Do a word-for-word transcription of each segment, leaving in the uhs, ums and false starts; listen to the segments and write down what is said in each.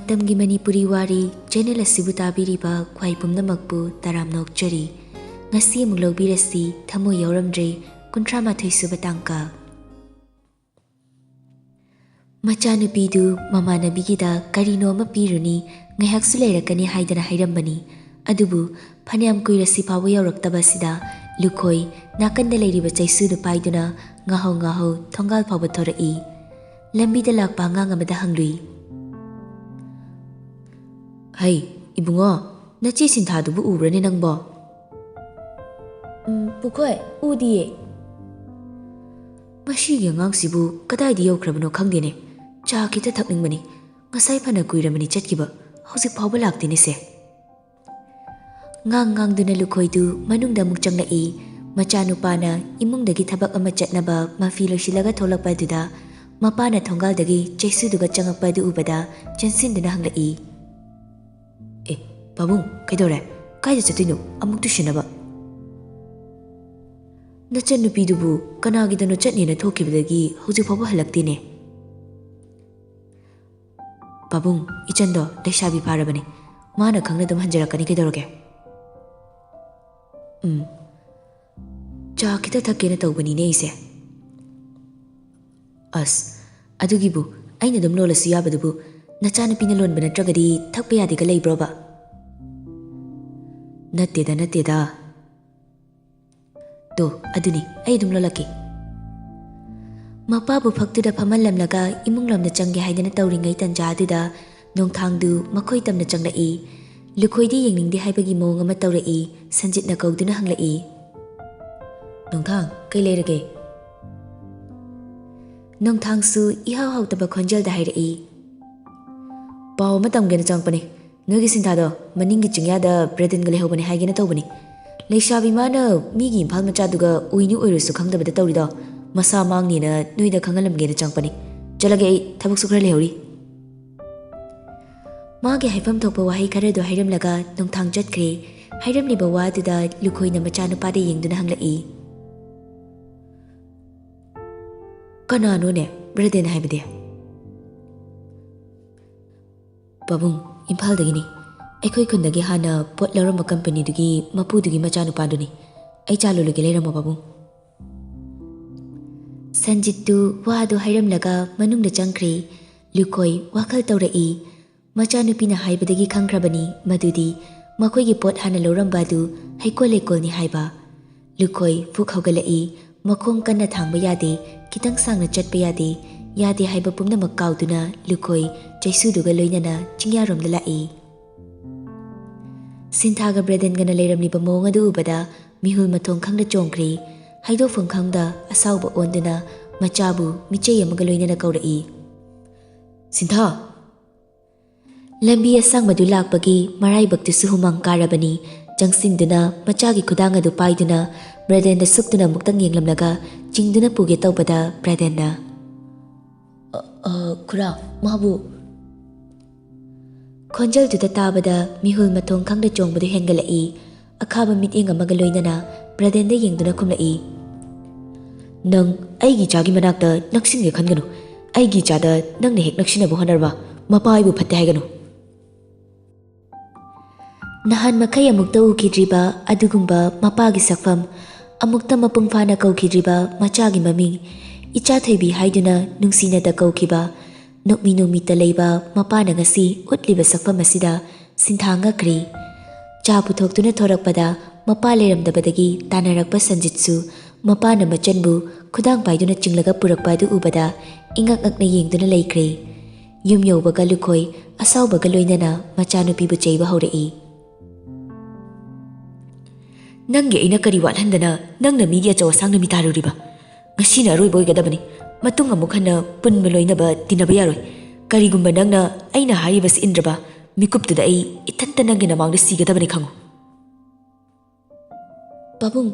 ꯃꯇꯝꯒꯤ ꯃꯅꯤꯄꯨꯔꯤ ꯋꯥꯔꯤ ꯆꯦꯅꯦꯜ ꯑꯁꯤꯕꯨ ꯇꯥꯕꯤꯔꯤꯕ ꯈ꯭ꯋꯥꯏ ꯄꯨꯝꯅꯃꯛꯄꯨ ꯇꯔꯥꯝꯅ ꯑꯣꯛꯆꯔꯤ꯫ ꯉꯁꯤ ꯑꯃꯨꯛ ꯂꯧꯕꯤꯔꯁꯤ, ꯊꯃꯣꯏ ꯌꯥꯎꯔꯝꯗ꯭ꯔꯦ, ꯀꯨꯟꯊ꯭ꯔꯥ ꯃꯥꯊꯣꯏ ꯁꯨꯕ ꯇꯥꯡꯀꯛ꯫ ꯃꯆꯥꯅꯨꯄꯤꯗꯨ ꯃꯃꯥꯟꯅꯕꯤꯒꯤꯗ ꯀꯔꯤꯅꯣ ꯑꯃ ꯄꯤꯔꯨꯅꯤ, ꯉꯥꯏꯍꯥꯛꯁꯨ ꯂꯩꯔꯛꯀꯅꯤ ꯍꯥꯏꯗꯅ ꯍꯥꯏꯔꯝꯕꯅꯤ꯫ ꯑꯗꯨꯕꯨ ꯐꯅꯌꯥꯝ ꯀꯨꯏꯔ ꯁꯤꯐꯥꯎꯕ ꯌꯧꯔꯛꯇꯕ ꯑꯁꯤꯗ ꯂꯨꯈꯣꯏ ꯅꯥꯀꯟꯗ ꯂꯩꯔꯤꯕ ꯆꯩꯁꯨꯗꯨ ꯄꯥꯏꯗꯨꯅ ꯉꯥꯍꯧ ꯉꯥꯍꯧ ꯊꯣꯡꯒꯥꯜ ꯐꯥꯎꯕ ꯊꯣꯔꯛꯏ꯫ ꯂꯝꯕꯤꯗ ꯂꯥꯛꯄ ꯑꯉꯥꯡ ꯑꯃꯗ ꯍꯪꯂꯨꯏ꯫ "ꯍꯩ, ꯏꯕꯨꯡꯉꯣ, ꯅꯆꯦ ꯁꯤꯟꯊꯥꯗꯨꯕꯨ ꯎꯕ꯭ꯔꯅꯦ ꯅꯪꯕꯣ?" "ꯎꯝ, ꯄꯨꯈꯣꯏ, ꯎꯗꯤꯌꯦ꯫" "ꯃꯁꯤꯒꯤ ꯑꯉꯥꯡꯁꯤꯕꯨ ꯀꯗꯥꯏꯗ ꯌꯧꯈ꯭ꯔꯕꯅꯣ ꯈꯪꯗꯦꯅꯦ꯫ ꯆꯥ ꯈꯤꯇ ꯊꯛꯅꯤꯡꯕꯅꯤ꯫ ꯉꯁꯥꯏ ꯐꯅ ꯀꯨꯏꯔꯕꯅꯤ ꯆꯠꯈꯤꯕ, ꯍꯧꯖꯤꯛ ꯐꯥꯎꯕ ꯂꯥꯛꯇꯦꯅꯦꯁꯦ꯫" ꯉꯥꯡ ꯉꯥꯡꯗꯨꯅ ꯂꯨꯈꯣꯏꯗꯨ ꯃꯅꯨꯡꯗ ꯑꯃꯨꯛ ꯆꯪꯂꯛꯏ꯫ ꯃꯆꯥꯅꯨꯄꯥꯅ ꯏꯃꯨꯡꯗꯒꯤ ꯊꯕꯛ ꯑꯃ ꯆꯠꯅꯕ ꯃꯐꯤ ꯂꯣꯏꯁꯤꯜꯂꯒ ꯊꯣꯛꯂꯛꯄ ꯑꯗꯨꯗ ꯃꯄꯥꯅ ꯊꯣꯡꯒꯥꯜꯗꯒꯤ ꯆꯩꯁꯨꯗꯨꯒ ꯆꯪꯉꯛꯄ ꯑꯗꯨ ꯎꯕꯗ ꯆꯦꯟꯁꯤꯟꯗꯨꯅ ꯍꯪꯂꯛꯏ꯫ "ꯑꯦ, ꯄꯥꯕꯨꯡ, ꯀꯩꯗꯧꯔꯦ? ꯀꯥꯏꯗ ꯆꯠꯇꯣꯏꯅꯣ? ꯑꯃꯨꯛ ꯇꯨꯁꯤꯟꯅꯕ?" "ꯅꯆꯟꯅꯨꯄꯤꯗꯨꯕꯨ ꯀꯅꯥꯒꯤꯗꯅꯣ ꯆꯠꯅꯦꯅ ꯊꯣꯛꯈꯤꯕꯗꯒꯤ ꯍꯧꯖꯤꯛ ꯐꯥꯎꯕ ꯍꯜꯂꯛꯇꯦꯅꯦ꯫" "ꯄꯥꯕꯨꯡ, ꯏꯆꯟꯗꯣ ꯂꯩꯁꯥꯕꯤ ꯐꯥꯔꯕꯅꯦ꯫ ꯃꯥꯅ ꯈꯪꯅ ꯑꯗꯨꯝ ꯍꯟꯖꯔꯛꯀꯅꯤ, ꯀꯩꯗꯧꯔꯒꯦ?" "ꯎꯝ, ꯆꯥ ꯈꯤꯇ ꯊꯛꯀꯦꯅ ꯇꯧꯕꯅꯤꯅꯦ ꯑꯩꯁꯦ꯫" "ꯑꯁ, ꯑꯗꯨꯒꯤꯕꯨ ꯑꯩꯅ ꯑꯗꯨꯝ ꯂꯣꯜꯂꯁꯨ ꯌꯥꯕꯗꯨꯕꯨ, ꯅꯆꯥꯅꯨꯄꯤꯅ ꯂꯣꯟꯕ ꯅꯠꯇ꯭ꯔꯒꯗꯤ ꯊꯛꯄ ꯌꯥꯗꯦꯒ ꯂꯩꯕ꯭ꯔꯣꯕ?" "ꯅꯠꯇꯦꯗ, ꯅꯠꯇꯦꯗ꯫" "ꯇꯣ, ꯑꯗꯨꯅꯤ, ꯑꯩ ꯑꯗꯨꯝ ꯂꯣꯜꯂꯛꯀꯦ꯫" ꯃꯄꯥꯕꯨ ꯐꯛꯇꯨꯗ ꯐꯝꯍꯜꯂꯝꯂꯒ ꯏꯃꯨꯡꯂꯣꯝꯗ ꯆꯪꯒꯦ ꯍꯥꯏꯗꯅ ꯇꯧꯔꯤꯉꯩ ꯇꯟꯖꯥ ꯑꯗꯨꯗ ꯅꯣꯡꯊꯥꯡꯗꯨ ꯃꯈꯣꯏ ꯇꯝꯅ ꯆꯪꯂꯛꯏ꯫ ꯂꯨꯈꯣꯏꯗꯤ ꯌꯦꯡꯅꯤꯡꯗꯦ ꯍꯥꯏꯕꯒꯤ ꯃꯑꯣꯡ ꯑꯃ ꯇꯧꯔꯛꯏ꯫ ꯁꯟꯖꯤꯠꯅ ꯀꯧꯗꯨꯅ ꯍꯪꯂꯛꯏ꯫ "ꯅꯣꯡꯊꯥꯡ, ꯀꯩ ꯂꯩꯔꯒꯦ?" ꯅꯣꯡꯊꯥꯡꯁꯨ ꯏꯍꯥꯎ ꯍꯥꯎꯇꯕ ꯈꯣꯟꯖꯦꯜꯗ ꯍꯥꯏꯔꯛꯏ꯫ "ꯄꯥꯎ ꯑꯃ ꯇꯝꯒꯦꯅ ꯆꯪꯉꯛꯄꯅꯦ꯫ ꯅꯣꯏꯒꯤ ꯁꯤꯟꯊꯥꯗꯣ ꯃꯅꯤꯡꯒꯤ ꯆꯤꯡꯌꯥꯗ ꯕ꯭ꯔꯦꯗꯟꯒ ꯂꯩꯍꯧꯕꯅꯦ ꯍꯥꯏꯒꯦꯅ ꯇꯧꯕꯅꯤ꯫ ꯂꯩꯁꯥꯕꯤ ꯃꯥꯅ ꯃꯤꯒꯤ ꯏꯝꯐꯥꯜ ꯃꯆꯥꯗꯨꯒ ꯎꯏꯅꯤ ꯎꯏꯔꯨꯁꯨ ꯈꯪꯗꯕꯗ ꯇꯧꯔꯤꯗꯣ꯫ ꯃꯁꯥ ꯃꯥꯡꯅꯦꯅ ꯅꯣꯏꯗ ꯈꯪꯍꯜꯂꯝꯒꯦꯅ ꯆꯪꯉꯛꯄꯅꯤ꯫ ꯆꯠꯂꯒꯦ ꯑꯩ, ꯊꯕꯛꯁꯨ ꯈꯔ ꯂꯩꯍꯧꯔꯤ꯫" ꯃꯥꯒꯤ ꯍꯥꯏꯐꯝ ꯊꯣꯛꯄ ꯋꯥꯍꯩ ꯈꯔꯗꯣ ꯍꯥꯏꯔꯝꯂꯒ ꯅꯣꯡꯊꯥꯡ ꯆꯠꯈ꯭ꯔꯦ꯫ ꯍꯥꯏꯔꯝꯂꯤꯕ ꯋꯥ ꯑꯗꯨꯗ ꯂꯨꯈꯣꯏꯅ ꯃꯆꯥꯅꯨꯄꯥꯗ ꯌꯦꯡꯗꯨꯅ ꯍꯪꯂꯛꯏ꯫ "ꯀꯅꯥꯅꯣꯅꯦ ꯕ꯭ꯔꯦꯗꯟ ꯍꯥꯏꯕꯗꯤ?" ꯄꯥꯕꯨꯡ, ꯏꯝꯐꯥꯜꯗꯒꯤꯅꯤ꯫ ꯑꯩꯈꯣꯏ ꯈꯨꯟꯗꯒꯤ ꯍꯥꯟꯅ ꯄꯣꯠ ꯂꯧꯔꯝꯕ ꯀꯝꯄꯅꯤꯗꯨꯒꯤ ꯃꯄꯨꯗꯨꯒꯤ ꯃꯆꯥꯅꯨꯄꯥꯗꯨꯅꯤ꯫ ꯑꯩ ꯆꯥ ꯂꯣꯜꯂꯨꯒꯦ, ꯂꯩꯔꯝꯃꯣ ꯄꯥꯕꯨꯡ꯫ ꯁꯟꯖꯤꯠꯇꯨ ꯋꯥꯗꯨ ꯍꯥꯏꯔꯝꯂꯒ ꯃꯅꯨꯡꯗ ꯆꯪꯈ꯭ꯔꯦ꯫ ꯂꯨꯈꯣꯏ ꯋꯥꯈꯜ ꯇꯧꯔꯛꯏ꯫ ꯃꯆꯥꯅꯨꯄꯤꯅ ꯍꯥꯏꯕꯗꯒꯤ ꯈꯪꯈ꯭ꯔꯕꯅꯤ ꯃꯗꯨꯗꯤ ꯃꯈꯣꯏꯒꯤ ꯄꯣꯠ ꯍꯥꯟꯅ ꯂꯧꯔꯝꯕ ꯑꯗꯨ ꯍꯩꯀꯣꯜ ꯂꯩꯀꯣꯜꯅꯤ ꯍꯥꯏꯕ꯫ ꯂꯨꯈꯣꯏ ꯐꯨꯛ ꯍꯧꯒꯠꯂꯛꯏ꯫ ꯃꯈꯣꯡ ꯀꯟꯅ ꯊꯥꯡꯕ ꯌꯥꯗꯦ, ꯈꯤꯇꯪ ꯁꯥꯡꯅ ꯆꯠꯄ ꯌꯥꯗꯦ꯫ ꯌꯥꯗꯦ ꯍꯥꯏꯕ ꯄꯨꯝꯅꯃꯛ ꯀꯥꯎꯗꯨꯅ ꯂꯨꯈꯣꯏ ꯆꯩꯁꯨꯗꯨꯒ ꯂꯣꯏꯅꯅ ꯆꯤꯡꯌꯥꯔꯣꯝꯗ ꯂꯥꯛꯏ꯫ ꯁꯤꯟꯊꯥꯒ ꯕ꯭ꯔꯦꯗꯟꯒꯅ ꯂꯩꯔꯝꯂꯤꯕ ꯃꯑꯣꯡ ꯑꯗꯨ ꯎꯕꯗ ꯃꯤꯍꯨꯜ ꯃꯊꯣꯡ ꯈꯪꯗ ꯆꯣꯡꯈ꯭ꯔꯦ꯫ ꯍꯥꯏꯗꯣꯛꯐꯝ ꯈꯪꯗ ꯑꯁꯥꯎꯕ ꯑꯣꯟꯗꯨꯅ ꯃꯆꯥꯕꯨ ꯃꯤꯆꯩ ꯑꯃꯒ ꯂꯣꯏꯅꯅ ꯀꯧꯔꯛꯏ꯫ "ꯁꯤꯟꯊꯥ!" ꯂꯝꯕꯤ ꯑꯁꯥꯡꯕꯗꯨ ꯂꯥꯛꯄꯒꯤ ꯃꯔꯥꯏꯕꯛꯇꯨꯁꯨ ꯍꯨꯃꯥꯡ ꯀꯥꯔꯕꯅꯤ꯫ ꯆꯪꯁꯤꯟꯗꯨꯅ ꯃꯆꯥꯒꯤ ꯈꯨꯗꯥꯡ ꯑꯗꯨ ꯄꯥꯏꯗꯨꯅ ꯕ꯭ꯔꯦꯗꯟꯗ ꯁꯨꯛꯇꯨꯅ ꯑꯃꯨꯛꯇꯪ ꯌꯦꯡꯂꯝꯂꯒ ꯆꯤꯡꯗꯨꯅ ꯄꯨꯒꯦ ꯇꯧꯕꯗ ꯕ꯭ꯔꯦꯗꯟꯅ, "ꯑ, ꯑ, ꯈꯨꯔꯥ, ꯃꯥꯕꯨ!" ꯈꯣꯟꯖꯦꯜꯗꯨꯗ ꯇꯥꯕꯗ ꯃꯤꯍꯨꯜ ꯃꯊꯣꯡ ꯈꯪꯗ ꯆꯣꯡꯕꯗꯨ ꯍꯦꯟꯒꯠꯂꯛꯏ꯫ ꯑꯈꯥꯕ ꯃꯤꯠꯌꯦꯡ ꯑꯃꯒ ꯂꯣꯏꯅꯅ ꯕ꯭ꯔꯦꯗꯟꯗ ꯌꯦꯡꯗꯨꯅ ꯈꯨꯝꯂꯛꯏ꯫ "ꯅꯪ ꯑꯩꯒꯤ ꯏꯆꯥꯒꯤ ꯃꯅꯥꯛꯇ ꯅꯛꯁꯤꯟꯒꯦ ꯈꯟꯒꯅꯨ꯫ ꯑꯩꯒꯤ ꯏꯆꯥꯗ ꯅꯪꯅ ꯍꯦꯛ ꯅꯛꯁꯤꯟꯅꯕ ꯍꯣꯠꯅꯔꯕ, ꯃꯄꯥ ꯑꯩꯕꯨ ꯐꯠꯇꯦ ꯍꯥꯏꯒꯅꯨ꯫" ꯅꯍꯥꯟ ꯃꯈꯩ ꯑꯃꯨꯛꯇ ꯎꯈꯤꯗ꯭ꯔꯤꯕ ꯑꯗꯨꯒꯨꯝꯕ ꯃꯄꯥꯒꯤ ꯁꯛꯐꯝ, ꯑꯃꯨꯛꯇ ꯃꯄꯨꯡ ꯐꯥꯅ ꯀꯧꯈꯤꯗ꯭ꯔꯤꯕ ꯃꯆꯥꯒꯤ ꯃꯃꯤꯡ, ꯏꯆꯥ ꯊꯣꯏꯕꯤ ꯍꯥꯏꯗꯨꯅ ꯅꯨꯡꯁꯤꯅꯗ ꯀꯧꯈꯤꯕ, ꯅꯣꯛꯃꯤ ꯅꯣꯛꯃꯤꯇ ꯂꯩꯕ ꯃꯄꯥꯅ ꯉꯁꯤ ꯎꯠꯂꯤꯕ ꯁꯛꯐꯝ ꯑꯁꯤꯗ ꯁꯤꯟꯊꯥ ꯉꯛꯈ꯭ꯔꯦ꯫ ꯆꯥ ꯄꯨꯊꯣꯛꯇꯨꯅ ꯊꯣꯔꯛꯄꯗ ꯃꯄꯥ ꯂꯩꯔꯝꯗꯕꯗꯒꯤ ꯇꯥꯟꯅꯔꯛꯄ ꯁꯟꯖꯤꯠꯁꯨ ꯃꯄꯥꯅ ꯃꯆꯟꯕꯨ ꯈꯨꯗꯥꯡ ꯄꯥꯏꯗꯨꯅ ꯆꯤꯡꯂꯒ ꯄꯨꯔꯛꯄ ꯑꯗꯨ ꯎꯕꯗ ꯏꯉꯛ ꯉꯛꯅ ꯌꯦꯡꯗꯨꯅ ꯂꯩꯈ꯭ꯔꯦ꯫ ꯌꯨꯝ ꯌꯧꯕꯒ ꯂꯨꯈꯣꯏ ꯑꯁꯥꯎꯕꯒ ꯂꯣꯏꯅꯅ ꯃꯆꯥꯅꯨꯄꯤꯕꯨ ꯆꯩꯕ ꯍꯧꯔꯛꯏ꯫ "ꯅꯪꯒꯤ ꯑꯩꯅ ꯀꯔꯤ ꯋꯥꯠꯍꯟꯗꯅ ꯅꯪꯅ ꯃꯤꯒꯤ ꯑꯆꯧ ꯑꯁꯥꯡ ꯅꯨꯃꯤ ꯇꯥꯔꯨꯔꯤꯕ? ꯉꯁꯤꯅ ꯑꯔꯣꯏꯕ ꯑꯣꯏꯒꯗꯕꯅꯤ꯫ ꯃꯇꯨꯡ ꯑꯃꯨꯛ ꯍꯟꯅ ꯄꯨꯟꯕ ꯂꯣꯏꯅꯕ ꯇꯤꯟꯅꯕ ꯌꯥꯔꯣꯏ꯫ ꯀꯔꯤꯒꯨꯝꯕ ꯅꯪꯅ ꯑꯩꯅ ꯍꯥꯏꯔꯤꯕꯁꯤ ꯏꯟꯗ꯭ꯔꯕ, ꯃꯤꯀꯨꯞꯇꯨꯗ ꯑꯩ ꯏꯊꯟꯇ ꯅꯪꯒꯤ ꯅꯃꯥꯡꯗ ꯁꯤꯒꯗꯕꯅꯤ ꯈꯪꯉꯨ꯫" "ꯄꯥꯕꯨꯡ,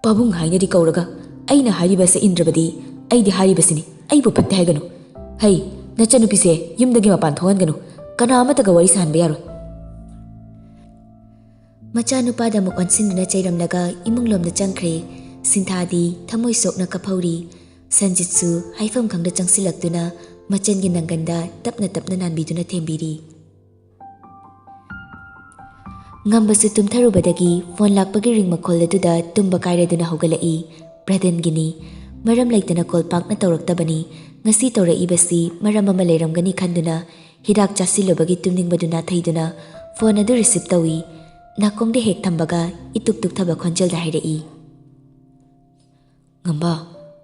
ꯄꯥꯕꯨꯡ ꯍꯥꯏꯅꯗꯤ ꯀꯧꯔꯒ ꯑꯩꯅ ꯍꯥꯏꯔꯤꯕꯁꯦ ꯏꯟꯗ꯭ꯔꯕꯗꯤ ꯑꯩꯗꯤ ꯍꯥꯏꯔꯤꯕꯁꯤꯅꯤ, ꯑꯩꯕꯨ ꯐꯠꯇꯦ ꯍꯥꯏꯒꯅꯨ꯫ ꯍꯩ, ꯅꯆꯟꯅꯨꯄꯤꯁꯦ ꯌꯨꯝꯗꯒꯤ ꯃꯄꯥꯟ ꯊꯣꯛꯍꯟꯒꯅꯨ, ꯀꯅꯥ ꯑꯃꯠꯇꯒ ꯋꯥꯔꯤ ꯁꯥꯍꯟꯕ ꯌꯥꯔꯣꯏ꯫" ꯃꯆꯥꯅꯨꯄꯥꯗ ꯑꯃꯨꯛ ꯑꯣꯟꯁꯤꯟꯗꯨꯅ ꯆꯩꯔꯝꯂꯒ ꯏꯃꯨꯡꯂꯣꯝꯗ ꯆꯪꯈ꯭ꯔꯦ꯫ ꯁꯤꯟꯊꯥꯗꯤ ꯊꯃꯣꯏ ꯁꯣꯛꯅ ꯀꯞꯍꯧꯔꯤ꯫ ꯁꯟꯖꯤꯠꯁꯨ ꯍꯥꯏꯐꯝ ꯈꯪꯗ ꯆꯪꯁꯤꯜꯂꯛꯇꯨꯅ ꯃꯆꯟꯒꯤ ꯅꯪꯒꯟꯗ ꯇꯞꯅ ꯇꯞꯅ ꯅꯥꯟꯕꯤꯗꯨꯅ ꯊꯦꯝꯕꯤꯔꯤ꯫ ꯉꯝꯕꯁꯨ ꯇꯨꯝꯊꯔꯨꯕꯗꯒꯤ ꯐꯣꯟ ꯂꯥꯛꯄꯒꯤ ꯔꯤꯡ ꯃꯈꯣꯜ ꯑꯗꯨꯗ ꯇꯨꯝꯕ ꯀꯥꯏꯔꯗꯨꯅ ꯍꯧꯒꯠꯂꯛꯏ꯫ ꯕ꯭ꯔꯗꯟꯒꯤꯅꯤ꯫ ꯃꯔꯝ ꯂꯩꯇꯅ ꯀꯣꯜ ꯄꯥꯛꯅ ꯇꯧꯔꯛꯇꯕꯅꯤ꯫ ꯉꯁꯤ ꯇꯧꯔꯛꯏꯕꯁꯤ ꯃꯔꯝ ꯑꯃ ꯂꯩꯔꯝꯒꯅꯤ ꯈꯟꯗꯨꯅ ꯍꯤꯗꯥꯛ ꯆꯥꯁꯤꯜꯂꯨꯕꯒꯤ ꯇꯨꯝꯅꯤꯡꯕꯗꯨ ꯅꯥꯊꯩꯗꯨꯅ ꯐꯣꯟ ꯑꯗꯨ ꯔꯤꯁꯤꯞ ꯇꯧꯏ꯫ ꯅꯥꯀꯣꯡꯗ ꯍꯦꯛ ꯊꯝꯕꯒ ꯏꯇꯨꯛ ꯇꯨꯛꯊꯕ ꯈꯣꯟꯖꯦꯜꯗ ꯍꯥꯏꯔꯛꯏ꯫ "ꯉꯝꯕ,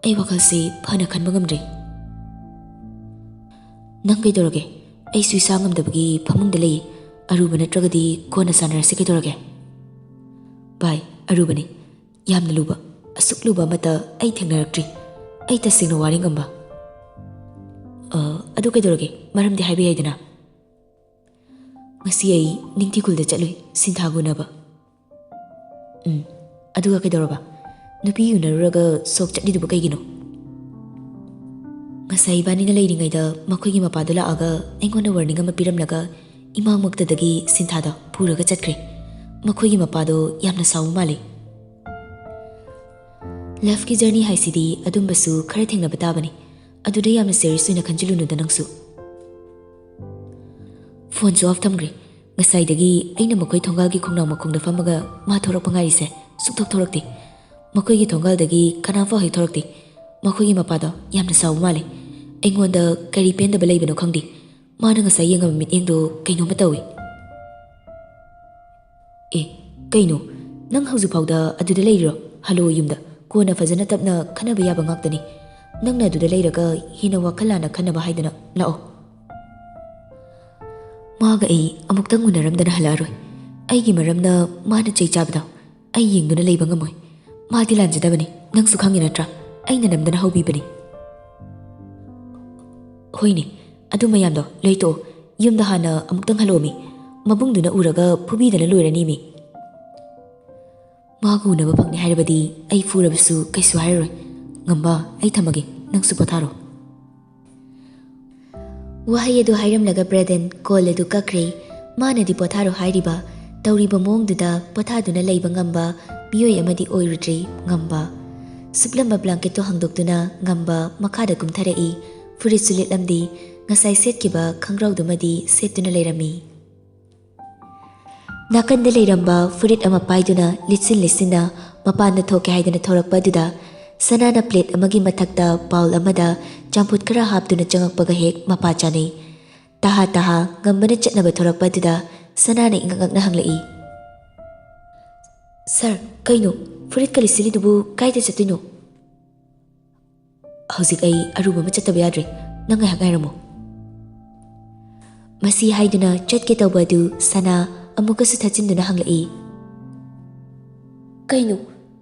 ꯑꯩ ꯋꯥꯈꯜꯁꯤ ꯐꯅ ꯈꯟꯕ ꯉꯝꯗ꯭ꯔꯦ꯫ ꯅꯪ ꯀꯩꯗꯧꯔꯒꯦ? ꯑꯩꯁꯨ ꯏꯁꯥ ꯉꯝꯗꯕꯒꯤ ꯐꯃꯨꯡꯗ ꯂꯩꯌꯦ꯫ ꯑꯔꯨꯕ ꯅꯠꯇ꯭ꯔꯒꯗꯤ ꯀꯣꯟꯅ ꯁꯥꯟꯅꯔꯁꯤ, ꯀꯩꯗꯧꯔꯒꯦ?" "ꯚꯥꯏ, ꯑꯔꯨꯕꯅꯤ꯫ ꯌꯥꯝꯅ ꯂꯨꯕ, ꯑꯁꯨꯛ ꯂꯨꯕ ꯑꯃꯠꯇ ꯑꯩ ꯊꯦꯡꯅꯔꯛꯇ꯭ꯔꯤ꯫ ꯑꯩ ꯇꯁꯦꯡꯅ ꯋꯥꯔꯦ, ꯉꯝꯕ꯫" "ꯑ, ꯑꯗꯨ ꯀꯩꯗꯧꯔꯒꯦ? ꯃꯔꯝꯗꯤ ꯍꯥꯏꯕ ꯌꯥꯏꯗꯅ?" "ꯉꯁꯤ ꯑꯩ ꯅꯤꯡꯊꯤꯈꯨꯜꯗ ꯆꯠꯂꯨꯏ, ꯁꯤꯟꯊꯥꯒ ꯎꯅꯕ꯫" "ꯎꯝ, ꯑꯗꯨꯒ ꯀꯩꯗꯧꯔꯕ? ꯅꯨꯄꯤ ꯎꯅꯔꯨꯔꯒ ꯁꯣꯛ ꯆꯠꯂꯤꯗꯨꯕꯨ ꯀꯩꯒꯤꯅꯣ?" "ꯉꯁꯥꯏ ꯏꯕꯥꯅꯤꯅ ꯂꯩꯔꯤꯉꯩꯗ ꯃꯈꯣꯏꯒꯤ ꯃꯄꯥꯗꯣ ꯂꯥꯛꯑꯒ ꯑꯩꯉꯣꯟꯗ ꯋꯥꯔꯅꯤꯡ ꯑꯃ ꯄꯤꯔꯝꯂꯒ ꯏꯃꯥꯡꯃꯛꯇꯗꯒꯤ ꯁꯤꯟꯊꯥꯗꯣ ꯄꯨꯔꯒ ꯆꯠꯈ꯭ꯔꯦ꯫ ꯃꯈꯣꯏꯒꯤ ꯃꯄꯥꯗꯣ ꯌꯥꯝꯅ ꯁꯥꯎꯕ ꯃꯥꯜꯂꯤ꯫" "ꯂꯚꯀꯤ ꯖꯔꯅꯤ ꯍꯥꯏꯁꯤꯗꯤ ꯑꯗꯨꯝꯕꯁꯨ ꯈꯔ ꯊꯦꯡꯅꯕ ꯇꯥꯕꯅꯤ꯫ ꯑꯗꯨꯗ ꯌꯥꯝꯅ ꯁꯦꯔꯤꯌꯁ ꯑꯣꯏꯅ ꯈꯟꯖꯤꯜꯂꯨꯅꯨꯗ ꯅꯪꯁꯨ꯫" ꯐꯣꯟꯁꯨ ꯑꯣꯐ ꯊꯝꯈ꯭ꯔꯦ꯫ ꯉꯁꯥꯏꯗꯒꯤ ꯑꯩꯅ ꯃꯈꯣꯏ ꯊꯣꯡꯒꯥꯜꯒꯤ ꯈꯣꯡꯅꯥꯡ ꯃꯈꯣꯡꯗ ꯐꯝꯃꯒ ꯃꯥ ꯊꯣꯔꯛꯄ ꯉꯥꯏꯔꯤꯁꯦ꯫ ꯁꯨꯡꯊꯣꯛ ꯊꯣꯔꯛꯇꯦ꯫ ꯃꯈꯣꯏꯒꯤ ꯊꯣꯡꯒꯥꯜꯗꯒꯤ ꯀꯅꯥꯝꯐꯥꯎ ꯍꯦꯛ ꯊꯣꯔꯛꯇꯦ꯫ ꯃꯈꯣꯏꯒꯤ ꯃꯄꯥꯗꯣ ꯌꯥꯝꯅ ꯁꯥꯎꯕ ꯃꯥꯜꯂꯦ꯫ ꯑꯩꯉꯣꯟꯗ ꯀꯔꯤ ꯄꯦꯟꯗꯕ ꯂꯩꯕꯅꯣ ꯈꯪꯗꯦ꯫ ꯃꯥꯅ ꯉꯁꯥꯏ ꯌꯦꯡꯉꯝꯕ ꯃꯤꯠꯌꯦꯡꯗꯣ ꯀꯩꯅꯣꯝꯃ ꯇꯧꯏ꯫ "ꯑꯦ, ꯀꯩꯅꯣ? ꯅꯪ ꯍꯧꯖꯤꯛꯐꯥꯎꯗ ꯑꯗꯨꯗ ꯂꯩꯔꯤꯔꯣ? ꯍꯜꯂꯣ ꯌꯨꯝꯗ꯫ ꯀꯣꯟꯅ ꯐꯖꯅ ꯇꯞꯅ ꯈꯟꯅꯕ ꯌꯥꯕ ꯉꯥꯛꯇꯅꯤ꯫ ꯅꯪꯅ ꯑꯗꯨꯗ ꯂꯩꯔꯒ ꯍꯦꯟꯅ ꯋꯥꯈꯜ ꯂꯥꯟꯅ ꯈꯟꯅꯕ ꯍꯥꯏꯗꯅ꯫ ꯂꯥꯛꯑꯣ꯫" ꯃꯥꯒ ꯑꯩ ꯑꯃꯨꯛꯇꯪ ꯎꯅꯔꯝꯗꯅ ꯍꯜꯂꯛꯑꯔꯣꯏ꯫ ꯑꯩꯒꯤ ꯃꯔꯝꯅ ꯃꯥꯅ ꯆꯩ ꯆꯥꯕꯗꯣ ꯑꯩ ꯌꯦꯡꯗꯨꯅ ꯂꯩꯕ ꯉꯝꯃꯣꯏ꯫ ꯃꯥꯗꯤ ꯂꯥꯟꯖꯗꯕꯅꯤ, ꯅꯪꯁꯨ ꯈꯪꯉꯤ ꯅꯠꯇ꯭ꯔꯥ? ꯑꯩꯅ ꯅꯝꯗꯅ ꯍꯧꯕꯤꯕꯅꯤ꯫ "ꯍꯣꯏꯅꯦ, ꯑꯗꯨ ꯃꯌꯥꯝꯗꯣ ꯂꯣꯏ ꯇꯣꯛꯑꯣ꯫ ꯌꯨꯝꯗ ꯍꯥꯟꯅ ꯑꯃꯨꯛꯇꯪ ꯍꯜꯂꯛꯑꯣꯃꯤ꯫ ꯃꯕꯨꯡꯗꯨꯅ ꯎꯔꯒ ꯐꯨꯕꯤꯗꯅ ꯂꯣꯏꯔꯅꯤꯃꯤ꯫" "ꯃꯥꯒ ꯎꯅꯕ ꯐꯪꯅꯤ ꯍꯥꯏꯔꯕꯗꯤ ꯑꯩ ꯐꯨꯔꯕꯁꯨ ꯀꯩꯁꯨ ꯍꯥꯏꯔꯔꯣꯏ꯫ ꯉꯝꯕ, ꯑꯩ ꯊꯝꯃꯒꯦ, ꯅꯪꯁꯨ ꯄꯣꯊꯥꯔꯣ꯫" ꯋꯥꯍꯩ ꯑꯗꯨ ꯍꯥꯏꯔꯝꯂꯒ ꯕ꯭ꯔꯦꯗꯟ ꯀꯣꯜ ꯑꯗꯨ ꯀꯛꯈ꯭ꯔꯦ꯫ ꯃꯥꯅꯗꯤ ꯄꯣꯊꯥꯔꯣ ꯍꯥꯏꯔꯤꯕ, ꯇꯧꯔꯤꯕ ꯃꯑꯣꯡꯗꯨꯗ ꯄꯣꯊꯥꯗꯨꯅ ꯂꯩꯕ ꯉꯝꯕ ꯃꯤꯑꯣꯏ ꯑꯃꯗꯤ ꯑꯣꯏꯔꯨꯗ꯭ꯔꯤ ꯉꯝꯕ꯫ ꯁꯨꯞꯂꯝꯕ ꯕ꯭ꯂꯥꯡꯀꯦꯠꯇꯨ ꯍꯥꯡꯗꯣꯛꯇꯨꯅ ꯉꯝꯕ ꯃꯈꯥꯗ ꯀꯨꯝꯊꯔꯛꯏ꯫ ꯐꯨꯔꯤꯠꯁꯨ ꯂꯤꯠꯂꯝꯗꯦ꯫ ꯉꯁꯥꯏ ꯁꯦꯠꯈꯤꯕ ꯈꯪꯒ꯭ꯔꯥꯎꯗꯨꯃꯗꯤ ꯁꯦꯠꯇꯨꯅ ꯂꯩꯔꯝꯃꯤ꯫ ꯅꯥꯀꯟꯗ ꯂꯩꯔꯝꯕ ꯐꯨꯔꯤꯠ ꯑꯃ ꯄꯥꯏꯗꯨꯅ ꯂꯤꯠꯁꯤꯟ ꯂꯤꯠꯁꯤꯟꯅ ꯃꯄꯥꯟꯗ ꯊꯣꯛꯀꯦ ꯍꯥꯏꯗꯨꯅ ꯊꯣꯔꯛꯄ ꯑꯗꯨꯗ, ꯁꯅꯥꯅ ꯄ꯭ꯂꯦꯠ ꯑꯃꯒꯤ ꯃꯊꯛꯇ ꯕꯥꯎꯜ ꯑꯃꯗ ꯆꯝꯐꯨꯠ ꯈꯔ ꯍꯥꯞꯇꯨꯅ ꯆꯪꯉꯛꯄꯒ ꯍꯦꯛ ꯃꯄꯥ ꯆꯥꯅꯩ꯫ ꯇꯍꯥ ꯇꯍꯥ ꯉꯝꯕꯅ ꯆꯠꯅꯕ ꯊꯣꯔꯛꯄ ꯑꯗꯨꯗ ꯁꯅꯥꯅ ꯏꯉꯛ ꯉꯛꯅ ꯍꯪꯂꯛꯏ, "ꯁꯥꯔ, ꯀꯩꯅꯣ? ꯐꯨꯔꯤꯠꯀ ꯂꯤꯠꯁꯤꯜꯂꯤꯗꯨꯕꯨ ꯀꯥꯏꯗ ꯆꯠꯇꯣꯏꯅꯣ?" "ꯍꯧꯖꯤꯛ ꯑꯩ ꯑꯔꯨꯕ ꯑꯃ ꯆꯠꯇꯕ ꯌꯥꯗ꯭ꯔꯦ꯫ ꯅꯪ ꯉꯥꯏꯍꯥꯛ ꯉꯥꯏꯔꯝꯃꯣ꯫" ꯃꯁꯤ ꯍꯥꯏꯗꯨꯅ ꯆꯠꯀꯦ ꯇꯧꯕ ꯑꯗꯨ ꯁꯅꯥ ꯑꯃꯨꯛꯀꯁꯨ ꯊꯠꯆꯤꯟꯗꯨꯅ ꯍꯪꯂꯛꯏ, "ꯀꯩꯅꯣ?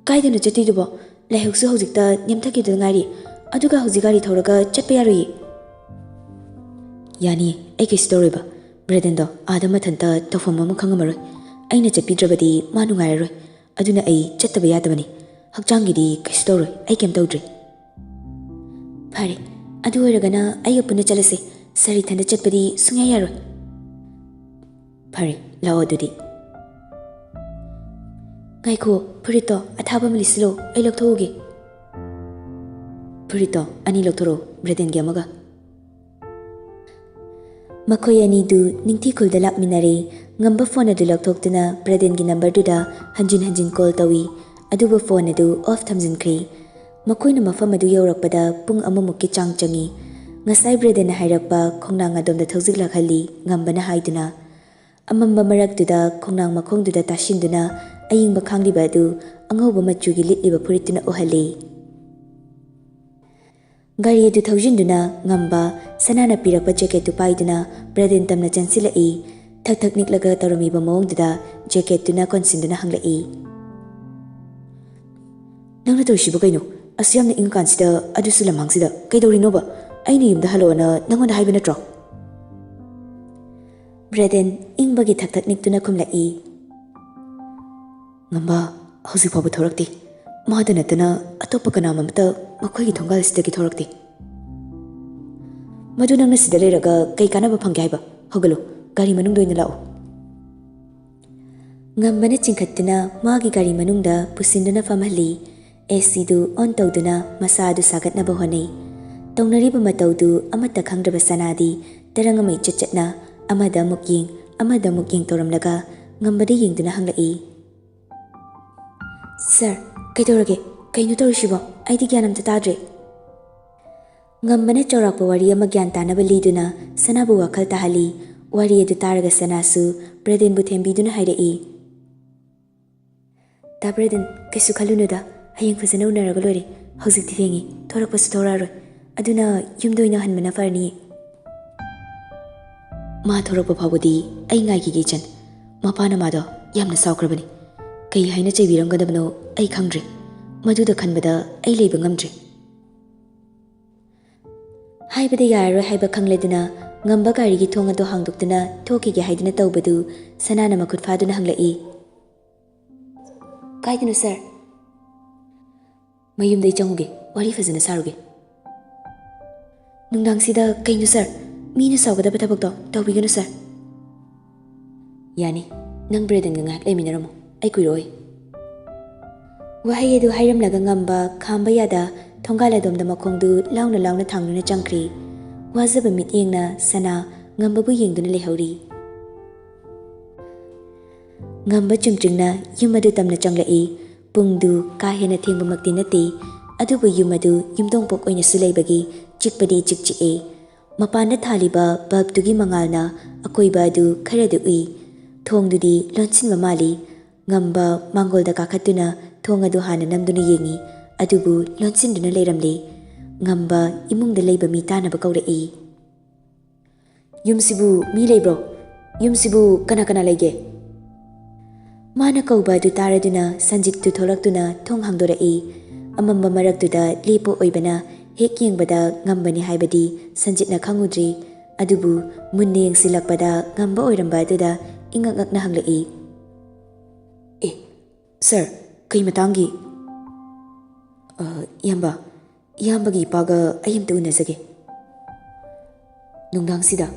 ꯀꯥꯏꯗꯅꯣ ꯆꯠꯇꯣꯏꯗꯨꯕꯣ? ꯂꯥꯏꯍꯧꯁꯨ ꯍꯧꯖꯤꯛꯇ ꯅꯦꯝꯊꯈꯤꯕꯗ ꯉꯥꯏꯔꯤ꯫ ꯑꯗꯨꯒ ꯍꯧꯖꯤꯛ ꯒꯥꯔꯤ ꯊꯧꯔꯒ ꯆꯠꯄ ꯌꯥꯔꯣꯏꯌꯦ꯫" "ꯌꯥꯅꯤꯌꯦ, ꯑꯩ ꯀꯩꯁꯨ ꯇꯧꯔꯣꯏꯕ꯫ ꯕ꯭ꯔꯦꯗꯟꯗꯣ ꯑꯥꯗ ꯃꯊꯟꯇ ꯇꯧꯐꯝ ꯑꯃ ꯈꯪꯉꯝꯃꯔꯣꯏ꯫ ꯑꯩꯅ ꯆꯠꯄꯤꯗ꯭ꯔꯕꯗꯤ ꯃꯥ ꯅꯨꯡꯉꯥꯏꯔꯔꯣꯏ꯫ ꯑꯗꯨꯅ ꯑꯩ ꯆꯠꯇꯕ ꯌꯥꯗꯕꯅꯤ꯫ ꯍꯛꯆꯥꯡꯒꯤꯗꯤ ꯀꯩꯁꯨ ꯇꯧꯔꯣꯏ, ꯑꯩ ꯀꯩꯝ ꯇꯧꯗ꯭ꯔꯤ꯫" "ꯐꯔꯦ, ꯑꯗꯨ ꯑꯣꯏꯔꯒꯅ ꯑꯩꯒ ꯄꯨꯟꯅ ꯆꯠꯂꯁꯦ꯫ ꯁꯥꯔ ꯏꯊꯟꯗ ꯆꯠꯄꯗꯤ ꯁꯨꯡꯌꯥ ꯌꯥꯔꯣꯏ꯫" "ꯐꯔꯦ, ꯂꯥꯛꯑꯣ ꯑꯗꯨꯗꯤ꯫" "ꯉꯥꯏꯈꯣ, ꯐꯨꯔꯤꯠꯇꯣ ꯑꯊꯥꯕ ꯑꯃ ꯂꯤꯠꯁꯤꯜꯂꯣ, ꯑꯩ ꯂꯧꯊꯣꯛꯎꯒꯦ꯫" "ꯐꯨꯔꯤꯠꯇꯣ ꯑꯅꯤ ꯂꯧꯊꯣꯔꯛꯑꯣ, ꯕ꯭ꯔꯦꯗꯟꯒꯤ ꯑꯃꯒ꯫" ꯃꯈꯣꯏ ꯑꯅꯤꯗꯨ ꯅꯤꯡꯊꯤꯈꯨꯜꯗ ꯂꯥꯛꯃꯤꯟꯅꯔꯦ꯫ ꯉꯝꯕ ꯐꯣꯟ ꯑꯗꯨ ꯂꯧꯊꯣꯛꯇꯨꯅ ꯕ꯭ꯔꯦꯗꯟꯒꯤ ꯅꯝꯕꯔꯗꯨꯗ ꯍꯟꯖꯤꯟ ꯍꯟꯖꯤꯟ ꯀꯣꯜ ꯇꯧꯏ, ꯑꯗꯨꯕꯨ ꯐꯣꯟ ꯑꯗꯨ ꯑꯣꯐ ꯊꯝꯖꯤꯟꯈ꯭ꯔꯦ꯫ ꯃꯈꯣꯏꯅ ꯃꯐꯝ ꯑꯗꯨ ꯌꯧꯔꯛꯄꯗ ꯄꯨꯡ ꯑꯃꯃꯨꯛꯀꯤ ꯆꯥꯡ ꯆꯪꯏ꯫ ꯉꯁꯥꯏ ꯕ꯭ꯔꯦꯗꯟꯅ ꯍꯥꯏꯔꯛꯄ ꯈꯣꯡꯅꯥꯡ ꯑꯗꯣꯝꯗ ꯊꯧꯖꯤꯜꯂꯛꯍꯜꯂꯤ, ꯉꯝꯕꯅ ꯍꯥꯏꯗꯨꯅ꯫ ꯑꯃꯝꯕ ꯃꯔꯛꯇꯨꯗ ꯈꯣꯡꯅꯥꯡ ꯃꯈꯣꯡꯗꯨꯗ ꯇꯥꯁꯤꯟꯗꯨꯅ ꯑꯏꯪꯕ ꯈꯥꯡꯂꯤꯕ ꯑꯗꯨ ꯑꯉꯧꯕ ꯃꯆꯨꯒꯤ ꯂꯤꯠꯂꯤꯕ ꯐꯨꯔꯤꯠꯇꯨꯅ ꯎꯍꯜꯂꯤ꯫ ꯒꯥꯔꯤ ꯑꯗꯨ ꯊꯧꯖꯤꯟꯗꯨꯅ ꯉꯝꯕ ꯁꯅꯥꯅ ꯄꯤꯔꯛꯄ ꯖꯦꯀꯦꯠꯇꯨ ꯄꯥꯏꯗꯨꯅ ꯕ꯭ꯔꯦꯗꯟ ꯇꯝꯅ ꯆꯪꯁꯤꯜꯂꯛꯏ꯫ ꯊꯛ ꯊꯛ ꯅꯤꯛꯂꯒ ꯇꯧꯔꯝꯃꯤꯕ ꯃꯑꯣꯡꯗꯨꯗ ꯖꯦꯀꯦꯠꯇꯨꯅ ꯀꯣꯟꯁꯤꯟꯗꯨꯅ ꯍꯪꯂꯛꯏ, "ꯅꯪꯅ ꯇꯧꯔꯤꯁꯤꯕꯨ ꯀꯩꯅꯣ? ꯑꯁꯨ ꯌꯥꯝꯅ ꯏꯪꯉꯀꯥꯟꯁꯤꯗ, ꯑꯗꯨꯁꯨ ꯂꯝꯍꯥꯡꯁꯤꯗ ꯀꯩꯗꯧꯔꯤꯅꯣꯕ? ꯑꯩꯅ ꯌꯨꯝꯗ ꯍꯜꯂꯛꯑꯣꯅ ꯅꯪꯉꯣꯟꯗ ꯍꯥꯏꯕ ꯅꯠꯇ꯭ꯔꯣ?" ꯕ꯭ꯔꯦꯗꯟ ꯏꯪꯕꯒꯤ ꯊꯛ ꯊꯛ ꯅꯤꯛꯇꯨꯅ ꯈꯨꯝꯂꯛꯏ, "ꯉꯝꯕ ꯍꯧꯖꯤꯛ ꯐꯥꯎꯕ ꯊꯣꯔꯛꯇꯦ꯫ ꯃꯥꯗ ꯅꯠꯇꯅ ꯑꯇꯣꯞꯄ ꯀꯅꯥꯃꯠꯇ ꯃꯈꯣꯏꯒꯤ ꯊꯣꯡꯒꯥꯜꯁꯤꯗꯒꯤ ꯊꯣꯔꯛꯇꯦ꯫" "ꯃꯗꯨ ꯅꯪꯅ ꯁꯤꯗ ꯂꯩꯔꯒ ꯀꯩ ꯀꯥꯟꯅꯕ ꯐꯪꯒꯦ ꯍꯥꯏꯕ? ꯍꯧꯒꯠꯂꯨ, ꯒꯥꯔꯤ ꯃꯅꯨꯡꯗ ꯑꯣꯏꯅ ꯂꯥꯛꯎ꯫" ꯉꯝꯕꯅ ꯆꯤꯡꯈꯠꯇꯨꯅ ꯃꯥꯒꯤ ꯒꯥꯔꯤ ꯃꯅꯨꯡꯗ ꯄꯨꯁꯤꯟꯗꯨꯅ ꯐꯝꯍꯜꯂꯤ꯫ ꯑꯦ ꯁꯤꯗꯨ ꯑꯣꯟ ꯇꯧꯗꯨꯅ ꯃꯁꯥ ꯑꯗꯨ ꯁꯥꯒꯠꯅꯕ ꯍꯣꯠꯅꯩ꯫ ꯇꯧꯅꯔꯤꯕ ꯃꯇꯧꯗꯨ ꯑꯃꯠꯇ ꯈꯪꯗ꯭ꯔꯕ ꯁꯅꯥꯗꯤ ꯇꯔꯪ ꯑꯃ ꯏꯆꯠ ꯆꯠꯅ ꯑꯃꯗ ꯑꯃꯨꯛ ꯌꯦꯡ, ꯑꯃꯗ ꯑꯃꯨꯛ ꯌꯦꯡ ꯇꯧꯔꯝꯂꯒ ꯉꯝꯕꯗ ꯌꯦꯡꯗꯨꯅ ꯍꯪꯂꯛꯏ, "ꯁꯥꯔ, ꯀꯩꯗꯧꯔꯒꯦ? ꯀꯩꯅꯣ ꯇꯧꯔꯤꯁꯤꯕꯣ? ꯑꯩꯗꯤ ꯒ꯭ꯌꯥꯟ ꯑꯝꯇ ꯇꯥꯗ꯭ꯔꯦ꯫" ꯉꯝꯕꯅ ꯆꯥꯎꯔꯥꯛꯄ ꯋꯥꯔꯤ ꯑꯃ ꯒ꯭ꯌꯥꯟ ꯇꯥꯅꯕ ꯂꯤꯗꯨꯅ ꯁꯅꯥꯕꯨ ꯋꯥꯈꯜ ꯇꯥꯍꯜꯂꯤ꯫ ꯋꯥꯔꯤ ꯑꯗꯨ ꯇꯥꯔꯒ ꯁꯅꯥꯁꯨ ꯕ꯭ꯔꯦꯗꯦꯟꯕꯨ ꯊꯦꯝꯕꯤꯗꯨꯅ ꯍꯥꯏꯔꯛꯏ, "ꯇꯥ ꯕ꯭ꯔꯦꯗꯦꯟ, ꯀꯩꯁꯨ ꯈꯜꯂꯨꯅꯨꯗ, ꯍꯌꯦꯡ ꯐꯖꯅ ꯎꯅꯔꯒ ꯂꯣꯏꯔꯦ꯫ ꯍꯧꯖꯤꯛꯇꯤ ꯊꯦꯡꯉꯤ, ꯊꯣꯔꯛꯄꯁꯨ ꯊꯣꯔꯛꯑꯔꯣꯏ꯫ ꯑꯗꯨꯅ ꯌꯨꯝꯗ ꯑꯣꯏꯅ ꯍꯟꯕꯅ ꯐꯔꯅꯤꯌꯦ꯫" "ꯃꯥ ꯊꯣꯔꯛꯄ ꯐꯥꯎꯕꯗꯤ ꯑꯩ ꯉꯥꯏꯈꯤꯒꯦ ꯏꯆꯟ꯫ ꯃꯄꯥꯅ ꯃꯥꯗꯣ ꯌꯥꯝꯅ ꯁꯥꯎꯈ꯭ꯔꯕꯅꯤ꯫ ꯀꯩ ꯍꯥꯏꯅ ꯆꯩꯕꯤꯔꯝꯒꯗꯕꯅꯣ ꯑꯩ ꯈꯪꯗ꯭ꯔꯦ꯫ ꯃꯗꯨꯗ ꯈꯟꯕꯗ ꯑꯩ ꯂꯩꯕ ꯉꯝꯗ꯭ꯔꯦ꯫" ꯍꯥꯏꯕꯗ ꯌꯥꯔꯔꯣꯏ ꯍꯥꯏꯕ ꯈꯪꯂꯗꯨꯅ ꯉꯝꯕ ꯒꯥꯔꯤꯒꯤ ꯊꯣꯡ ꯑꯗꯨ ꯍꯥꯡꯗꯣꯛꯇꯨꯅ ꯊꯣꯛꯈꯤꯒꯦ ꯍꯥꯏꯗꯨꯅ ꯇꯧꯕꯗꯨ ꯁꯅꯥꯅ ꯃꯈꯨꯠ ꯐꯥꯗꯨꯅ ꯍꯪꯂꯛꯏ, "ꯀꯥꯏꯗꯅꯣ ꯁꯥꯔ?" "ꯃꯌꯨꯝꯗ ꯑꯩ ꯆꯪꯉꯨꯒꯦ, ꯋꯥꯔꯤ ꯐꯖꯅ ꯁꯥꯔꯨꯒꯦ꯫" "ꯅꯨꯡꯗꯥꯡꯁꯤꯗ ꯀꯩꯅꯣ ꯁꯥꯔ? ꯃꯤꯅ ꯁꯥꯎꯒꯗꯕ ꯊꯕꯛꯇꯣ ꯇꯧꯕꯤꯒꯅꯨ ꯁꯥꯔ꯫" "ꯌꯥꯅꯤ, ꯅꯪ ꯕ꯭ꯔꯦꯗꯟꯒ ꯉꯥꯏꯍꯥꯛ ꯂꯩꯃꯤꯟꯅꯔꯝꯃꯣ, ꯑꯩ ꯀꯨꯏꯔꯛꯑꯣꯏ꯫" ꯋꯥꯍꯩ ꯑꯗꯨ ꯍꯥꯏꯔꯝꯂꯒ ꯉꯝꯕ ꯈꯥꯝꯕ ꯌꯥꯗ ꯊꯣꯡꯒꯥꯜ ꯑꯗꯣꯝꯗ ꯃꯈꯣꯡꯗꯨ ꯂꯥꯎꯅ ꯂꯥꯎꯅ ꯊꯥꯡꯗꯨꯅ ꯆꯪꯈ꯭ꯔꯤ꯫ ꯋꯥꯖꯕ ꯃꯤꯠꯌꯦꯡꯅ ꯁꯅꯥ ꯉꯝꯕꯕꯨ ꯌꯦꯡꯗꯨꯅ ꯂꯩꯍꯧꯔꯤ꯫ ꯉꯝꯕ ꯆꯨꯝꯇ꯭ꯔꯤꯡꯅ ꯌꯨꯝ ꯑꯗꯨ ꯇꯝꯅ ꯆꯪꯂꯛꯏ꯫ ꯄꯨꯡꯗꯨ ꯀꯥ ꯍꯦꯟꯅ ꯊꯦꯡꯕꯃꯛꯇꯤ ꯅꯠꯇꯦ, ꯑꯗꯨꯕꯨ ꯌꯨꯝ ꯑꯗꯨ ꯌꯨꯝꯗꯣꯡꯄꯣꯛ ꯑꯣꯏꯅꯁꯨ ꯂꯩꯕꯒꯤ ꯆꯤꯛꯄꯗꯤ ꯏꯆꯤꯛ ꯆꯤꯛꯑꯦ꯫ ꯃꯄꯥꯟꯗ ꯊꯥꯜꯂꯤꯕ ꯕꯜꯕꯇꯨꯒꯤ ꯃꯉꯥꯜꯅ ꯑꯀꯣꯏꯕ ꯑꯗꯨ ꯈꯔꯗꯤ ꯎꯏ꯫ ꯊꯣꯡꯗꯨꯗꯤ ꯂꯣꯟꯁꯤꯟꯕ ꯃꯥꯜꯂꯤ꯫ ꯉꯝꯕ ꯃꯥꯡꯒꯣꯜꯗ ꯀꯥꯈꯠꯇꯨꯅ ꯊꯣꯡ ꯑꯗꯨ ꯍꯥꯟꯅ ꯅꯝꯗꯨꯅ ꯌꯦꯡꯏ, ꯑꯗꯨꯕꯨ ꯂꯣꯟꯁꯤꯟꯗꯨꯅ ꯂꯩꯔꯝꯂꯦ꯫ ꯉꯝꯕ ꯏꯃꯨꯡꯗ ꯂꯩꯕ ꯃꯤ ꯇꯥꯅꯕ ꯀꯧꯔꯛꯏ꯫ "ꯌꯨꯝꯁꯤꯕꯨ ꯃꯤ ꯂꯩꯕ꯭ꯔꯣ? ꯌꯨꯝꯁꯤꯕꯨ ꯀꯅꯥ ꯀꯅꯥ ꯂꯩꯒꯦ?" ꯃꯥꯅ ꯀꯧꯕ ꯑꯗꯨ ꯇꯥꯔꯗꯨꯅ ꯁꯟꯖꯤꯠꯇꯨ ꯊꯣꯛꯂꯛꯇꯨꯅ ꯊꯣꯡ ꯍꯥꯡꯗꯣꯔꯛꯏ꯫ ꯑꯃꯝꯕ ꯃꯔꯛꯇꯨꯗ ꯂꯦꯞꯄ ꯑꯣꯏꯕꯅ ꯍꯦꯛ ꯌꯦꯡꯕꯗ ꯉꯝꯕꯅꯤ ꯍꯥꯏꯕꯗꯤ ꯁꯟꯖꯤꯠꯅ ꯈꯪꯉꯨꯗ꯭ꯔꯤ꯫ ꯑꯗꯨꯕꯨ ꯃꯨꯟꯅ ꯌꯦꯡꯁꯤꯜꯂꯛꯄꯗ ꯉꯝꯕ ꯑꯣꯏꯔꯝꯕ ꯑꯗꯨꯗ ꯏꯉꯛ ꯉꯛꯅ ꯍꯪꯂꯛꯏ, "ꯑꯦ, ꯁꯥꯔ, ꯀꯩ ꯃꯇꯥꯡꯒꯤ?" "ꯑ, ꯏꯌꯥꯝꯕ, ꯏꯌꯥꯝꯕꯒꯤ ꯏꯄꯥꯒ ꯑꯩ ꯑꯝꯇ ꯎꯅꯖꯒꯦ꯫" "ꯅꯨꯡꯗꯥꯡꯁꯤꯗ?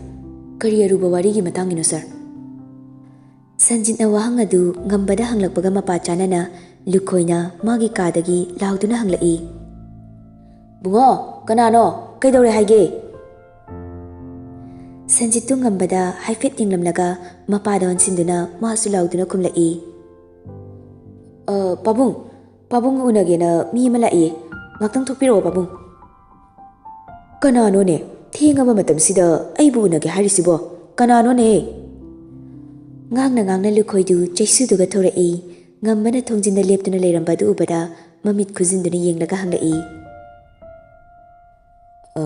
ꯀꯔꯤ ꯑꯔꯨꯕ ꯋꯥꯔꯤꯒꯤ ꯃꯇꯥꯡꯒꯤꯅꯣ, ꯁꯥꯔ?" ꯁꯟꯖꯤꯠꯅ ꯋꯥꯍꯪ ꯑꯗꯨ ꯉꯝꯕꯗ ꯍꯪꯂꯛꯄꯒ ꯃꯄꯥ ꯆꯥꯅꯅ ꯂꯨꯈꯣꯏꯅ ꯃꯥꯒꯤ ꯀꯥꯗꯒꯤ ꯂꯥꯎꯗꯨꯅ ꯍꯪꯂꯛꯏ, "ꯕꯨꯡꯉꯣ, ꯀꯅꯥꯅꯣ?" ꯀꯩꯗꯧꯔꯦ ꯍꯥꯏꯒꯦ? ꯁꯟꯖꯤꯠꯇꯨ ꯉꯝꯕꯗ ꯍꯥꯏꯐꯦꯠ ꯌꯦꯡꯂꯝꯂꯒ ꯃꯄꯥꯗ ꯑꯣꯟꯁꯤꯟꯗꯨꯅ ꯃꯥꯁꯨ ꯂꯥꯎꯗꯨꯅ ꯈꯨꯝꯂꯛꯏ, "ꯑ, ꯄꯥꯕꯨꯡ, ꯄꯥꯕꯨꯡ ꯎꯅꯒꯦꯅ ꯃꯤ ꯑꯃ ꯂꯥꯛꯏꯌꯦ꯫ ꯉꯥꯛꯇꯪ ꯊꯣꯛꯄꯤꯔꯛꯑꯣ, ꯄꯥꯕꯨꯡ꯫" "ꯀꯅꯥꯅꯣꯅꯦ? ꯊꯦꯡꯉꯕ ꯃꯇꯝꯁꯤꯗ ꯑꯩꯕꯨ ꯎꯅꯒꯦ ꯍꯥꯏꯔꯤꯁꯤꯕꯣ? ꯀꯅꯥꯅꯣꯅꯦ?" ꯉꯥꯡꯅ ꯉꯥꯡꯅ ꯂꯨꯈꯣꯏꯗꯨ ꯆꯩꯁꯨꯗꯨꯒ ꯊꯣꯔꯛꯏ꯫ ꯉꯝꯕꯅ ꯊꯣꯡꯖꯤꯟꯗ ꯂꯦꯞꯇꯨꯅ ꯂꯩꯔꯝꯕ ꯑꯗꯨ ꯎꯕꯗ ꯃꯃꯤꯠ ꯈꯨꯖꯤꯟꯗꯨꯅ ꯌꯦꯡꯂꯒ ꯍꯪꯂꯛꯏ, "ꯑ,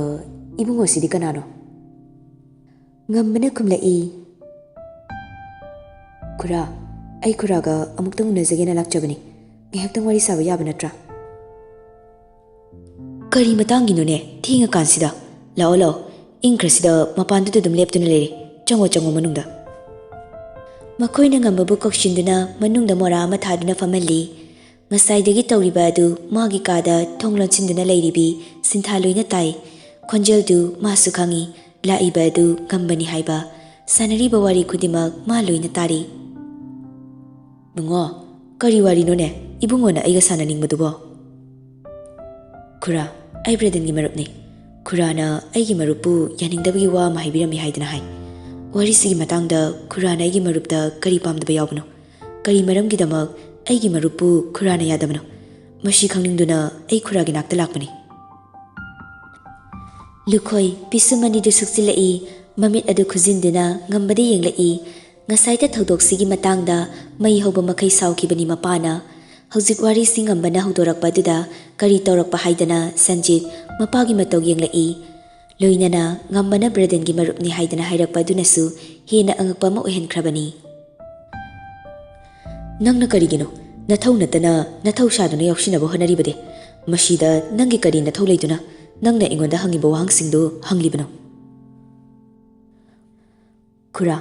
ꯏꯕꯨꯡꯉꯣꯁꯤꯗꯤ ꯀꯅꯥꯅꯣ?" ꯉꯝꯕꯅ ꯈꯨꯝꯂꯛꯏ, "ꯈꯨꯔꯥ, ꯑꯩ ꯈꯨꯔꯥꯒ ꯑꯃꯨꯛꯇꯪ ꯎꯅꯖꯒꯦꯅ ꯂꯥꯛꯆꯕꯅꯤ꯫ ꯉꯥꯏꯍꯥꯛꯇꯪ ꯋꯥꯔꯤ ꯁꯥꯕ ꯌꯥꯕ ꯅꯠꯇ꯭ꯔꯥ?" "ꯀꯔꯤ ꯃꯇꯥꯡꯒꯤꯅꯣꯅꯦ ꯊꯦꯡꯉꯀꯥꯟꯁꯤꯗ? ꯂꯥꯛꯑꯣ, ꯂꯥꯛꯑꯣ, ꯏꯪꯈ꯭ꯔꯁꯤꯗ ꯃꯄꯥꯟꯗꯨꯗ ꯑꯗꯨꯝ ꯂꯦꯞꯇꯨꯅ ꯂꯩꯔꯦ꯫ ꯆꯪꯉꯣ, ꯆꯪꯉꯣ ꯃꯅꯨꯡꯗ꯫" ꯃꯈꯣꯏꯅ ꯉꯝꯕꯕꯨ ꯀꯧꯁꯤꯟꯗꯨꯅ ꯃꯅꯨꯡꯗ ꯃꯣꯔꯥ ꯑꯃ ꯊꯥꯗꯨꯅ ꯐꯝꯍꯜꯂꯤ꯫ ꯉꯁꯥꯏꯗꯒꯤ ꯇꯧꯔꯤꯕ ꯑꯗꯨ ꯃꯥꯒꯤ ꯀꯥꯗ ꯊꯣꯡ ꯂꯣꯟꯁꯤꯟꯗꯨꯅ ꯂꯩꯔꯤꯕꯤ ꯁꯤꯟꯊꯥ ꯂꯣꯏꯅ ꯇꯥꯏ꯫ ꯈꯣꯟꯖꯦꯜꯗꯨ ꯃꯥꯁꯨ ꯈꯪꯏ, ꯂꯥꯛꯏꯕ ꯑꯗꯨ ꯉꯝꯕꯅꯤ ꯍꯥꯏꯕ꯫ ꯁꯥꯟꯅꯔꯤꯕ ꯋꯥꯔꯤ ꯈꯨꯗꯤꯡꯃꯛ ꯃꯥ ꯂꯣꯏꯅ ꯇꯥꯔꯤ꯫ "ꯕꯨꯡꯉꯣ, ꯀꯔꯤ ꯋꯥꯔꯤꯅꯣꯅꯦ? ꯏꯕꯨꯡꯉꯣꯅ ꯑꯩꯒ ꯁꯥꯟꯅꯅꯤꯡꯕꯗꯨꯕꯣ?" "ꯈꯨꯔꯥ, ꯑꯩ ꯕ꯭ꯔꯦꯗꯟꯒꯤ ꯃꯔꯨꯞꯅꯤ꯫ ꯈꯨꯔꯥꯅ ꯑꯩꯒꯤ ꯃꯔꯨꯞꯄꯨ ꯌꯥꯅꯤꯡꯗꯕꯒꯤ ꯋꯥ ꯑꯃ ꯍꯥꯏꯕꯤꯔꯝꯃꯤ ꯍꯥꯏꯗꯅ ꯍꯥꯏ꯫ ꯋꯥꯔꯤꯁꯤꯒꯤ ꯃꯇꯥꯡꯗ ꯈꯨꯔꯥꯅ ꯑꯩꯒꯤ ꯃꯔꯨꯞꯇ ꯀꯔꯤ ꯄꯥꯝꯗꯕ ꯌꯥꯎꯕꯅꯣ? ꯀꯔꯤ ꯃꯔꯝꯒꯤꯗꯃꯛ ꯑꯩꯒꯤ ꯃꯔꯨꯞꯄꯨ ꯈꯨꯔꯥꯅ ꯌꯥꯗꯕꯅꯣ? ꯃꯁꯤ ꯈꯪꯅꯤꯡꯗꯨꯅ ꯑꯩ ꯈꯨꯔꯥꯒꯤ ꯅꯥꯛꯇ ꯂꯥꯛꯄꯅꯤ꯫" ꯂꯨꯈꯣꯏ ꯄꯤꯁꯨꯝ ꯑꯅꯤꯗꯨ ꯁꯨꯛꯆꯤꯜꯂꯛꯏ, ꯃꯃꯤꯠ ꯑꯗꯨ ꯈꯨꯖꯤꯟꯗꯨꯅ ꯉꯝꯕꯗ ꯌꯦꯡꯂꯛꯏ꯫ ꯉꯁꯥꯏꯗ ꯊꯧꯗꯣꯛꯁꯤꯒꯤ ꯃꯇꯥꯡꯗ ꯃꯩ ꯍꯧꯕ ꯃꯈꯩ ꯁꯥꯎꯈꯤꯕꯅꯤ ꯃꯄꯥꯅ꯫ ꯍꯧꯖꯤꯛ ꯋꯥꯔꯤꯁꯤ ꯉꯝꯕꯅ ꯍꯧꯗꯣꯔꯛꯄ ꯑꯗꯨꯗ ꯀꯔꯤ ꯇꯧꯔꯛꯄ ꯍꯥꯏꯗꯅ ꯁꯟꯖꯤꯠ ꯃꯄꯥꯒꯤ ꯃꯇꯧ ꯌꯦꯡꯂꯛꯏ꯫ ꯂꯣꯏꯅꯅ ꯉꯝꯕꯅ ꯕ꯭ꯔꯦꯗꯟꯒꯤ ꯃꯔꯨꯞꯅꯤ ꯍꯥꯏꯗꯅ ꯍꯥꯏꯔꯛꯄ ꯑꯗꯨꯅꯁꯨ ꯍꯦꯟꯅ ꯑꯉꯛꯄ ꯑꯃ ꯑꯣꯏꯍꯟꯈ꯭ꯔꯕꯅꯤ꯫ "ꯅꯪꯅ ꯀꯔꯤꯒꯤꯅꯣ ꯅꯊꯧ ꯅꯠꯇꯅ ꯅꯊꯧ ꯁꯥꯗꯨꯅ ꯌꯥꯎꯁꯤꯟꯅꯕ ꯍꯣꯠꯅꯔꯤꯕꯗꯤ? ꯃꯁꯤꯗ ꯅꯪꯒꯤ ꯀꯔꯤ ꯅꯊꯧ ꯂꯩꯗꯨꯅ ꯅꯪꯅ ꯑꯩꯉꯣꯟꯗ ꯍꯪꯉꯤꯕ ꯋꯥꯍꯪꯁꯤꯡꯗꯨ ꯍꯪꯂꯤꯕꯅꯣ?" "ꯈꯨꯔꯥ,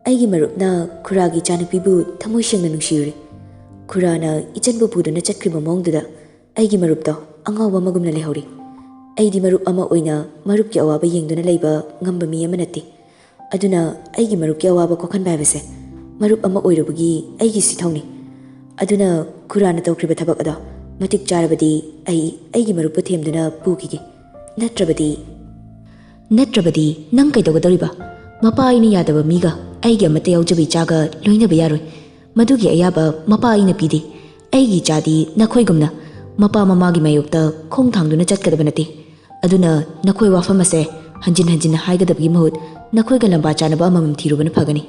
ꯑꯩꯒꯤ ꯃꯔꯨꯞꯅ ꯈꯨꯔꯥꯒꯤ ꯏꯆꯥꯅꯨꯄꯤꯕꯨ ꯊꯃꯣꯏ ꯁꯦꯡꯅ ꯅꯨꯡꯁꯤꯔꯨꯔꯦ꯫ ꯈꯨꯔꯥꯅ ꯏꯆꯟꯕꯨ ꯄꯨꯗꯨꯅ ꯆꯠꯈ꯭ꯔꯤꯕ ꯃꯑꯣꯡꯗꯨꯗ ꯑꯩꯒꯤ ꯃꯔꯨꯞꯇꯣ ꯑꯉꯥꯎꯕ ꯑꯃꯒꯨꯝꯅ ꯂꯩꯍꯧꯔꯦ꯫ ꯑꯩꯗꯤ ꯃꯔꯨꯞ ꯑꯃ ꯑꯣꯏꯅ ꯃꯔꯨꯞꯀꯤ ꯑꯋꯥꯕ ꯌꯦꯡꯗꯨꯅ ꯂꯩꯕ ꯉꯝꯕ ꯃꯤ ꯑꯃ ꯅꯠꯇꯦ꯫ ꯑꯗꯨꯅ ꯑꯩꯒꯤ ꯃꯔꯨꯞꯀꯤ ꯑꯋꯥꯕ ꯀꯣꯛꯍꯟꯕ ꯍꯥꯏꯕꯁꯦ ꯃꯔꯨꯞ ꯑꯃ ꯑꯣꯏꯔꯨꯕꯒꯤ ꯑꯩꯒꯤ ꯁꯤꯊꯧꯅꯤ꯫ ꯑꯗꯨꯅ ꯈꯨꯔꯥꯅ ꯇꯧꯈ꯭ꯔꯤꯕ ꯊꯕꯛ ꯑꯗꯣ ꯃꯇꯤꯛ ꯆꯥꯔꯕꯗꯤ ꯑꯩ ꯑꯩꯒꯤ ꯃꯔꯨꯞꯄꯨ ꯊꯦꯝꯗꯨꯅ ꯄꯨꯈꯤꯒꯦ꯫ ꯅꯠꯇ꯭ꯔꯕꯗꯤ, ꯅꯠꯇ꯭ꯔꯕꯗꯤ ꯅꯪ ꯀꯩꯗꯧꯒꯗꯧꯔꯤꯕ? ꯃꯄꯥ ꯑꯩꯅ ꯌꯥꯗꯕ ꯃꯤꯒ ꯑꯩꯒꯤ ꯑꯃꯠꯇ ꯌꯥꯎꯖꯕ ꯏꯆꯥꯒ ꯂꯣꯏꯅꯕ ꯌꯥꯔꯣꯏ꯫ ꯃꯗꯨꯒꯤ ꯑꯌꯥꯕ ꯃꯄꯥ ꯑꯩꯅ ꯄꯤꯗꯦ꯫ ꯑꯩꯒꯤ ꯏꯆꯥꯗꯤ ꯅꯈꯣꯏꯒꯨꯝꯅ ꯃꯄꯥ ꯃꯃꯥꯒꯤ ꯃꯥꯌꯣꯛꯇ ꯈꯣꯡ ꯊꯥꯡꯗꯨꯅ ꯆꯠꯀꯗꯕ ꯅꯠꯇꯦ꯫ ꯑꯗꯨꯅ ꯅꯈꯣꯏ ꯋꯥꯐꯝ ꯑꯁꯦ ꯍꯟꯖꯤꯟ ꯍꯟꯖꯤꯟꯅ ꯍꯥꯏꯒꯗꯕꯒꯤ ꯃꯍꯨꯠ ꯅꯈꯣꯏꯒ ꯂꯝꯕꯥ ꯆꯥꯅꯕ ꯑꯃꯃꯝ ꯊꯤꯔꯨꯕꯅ ꯐꯒꯅꯤ꯫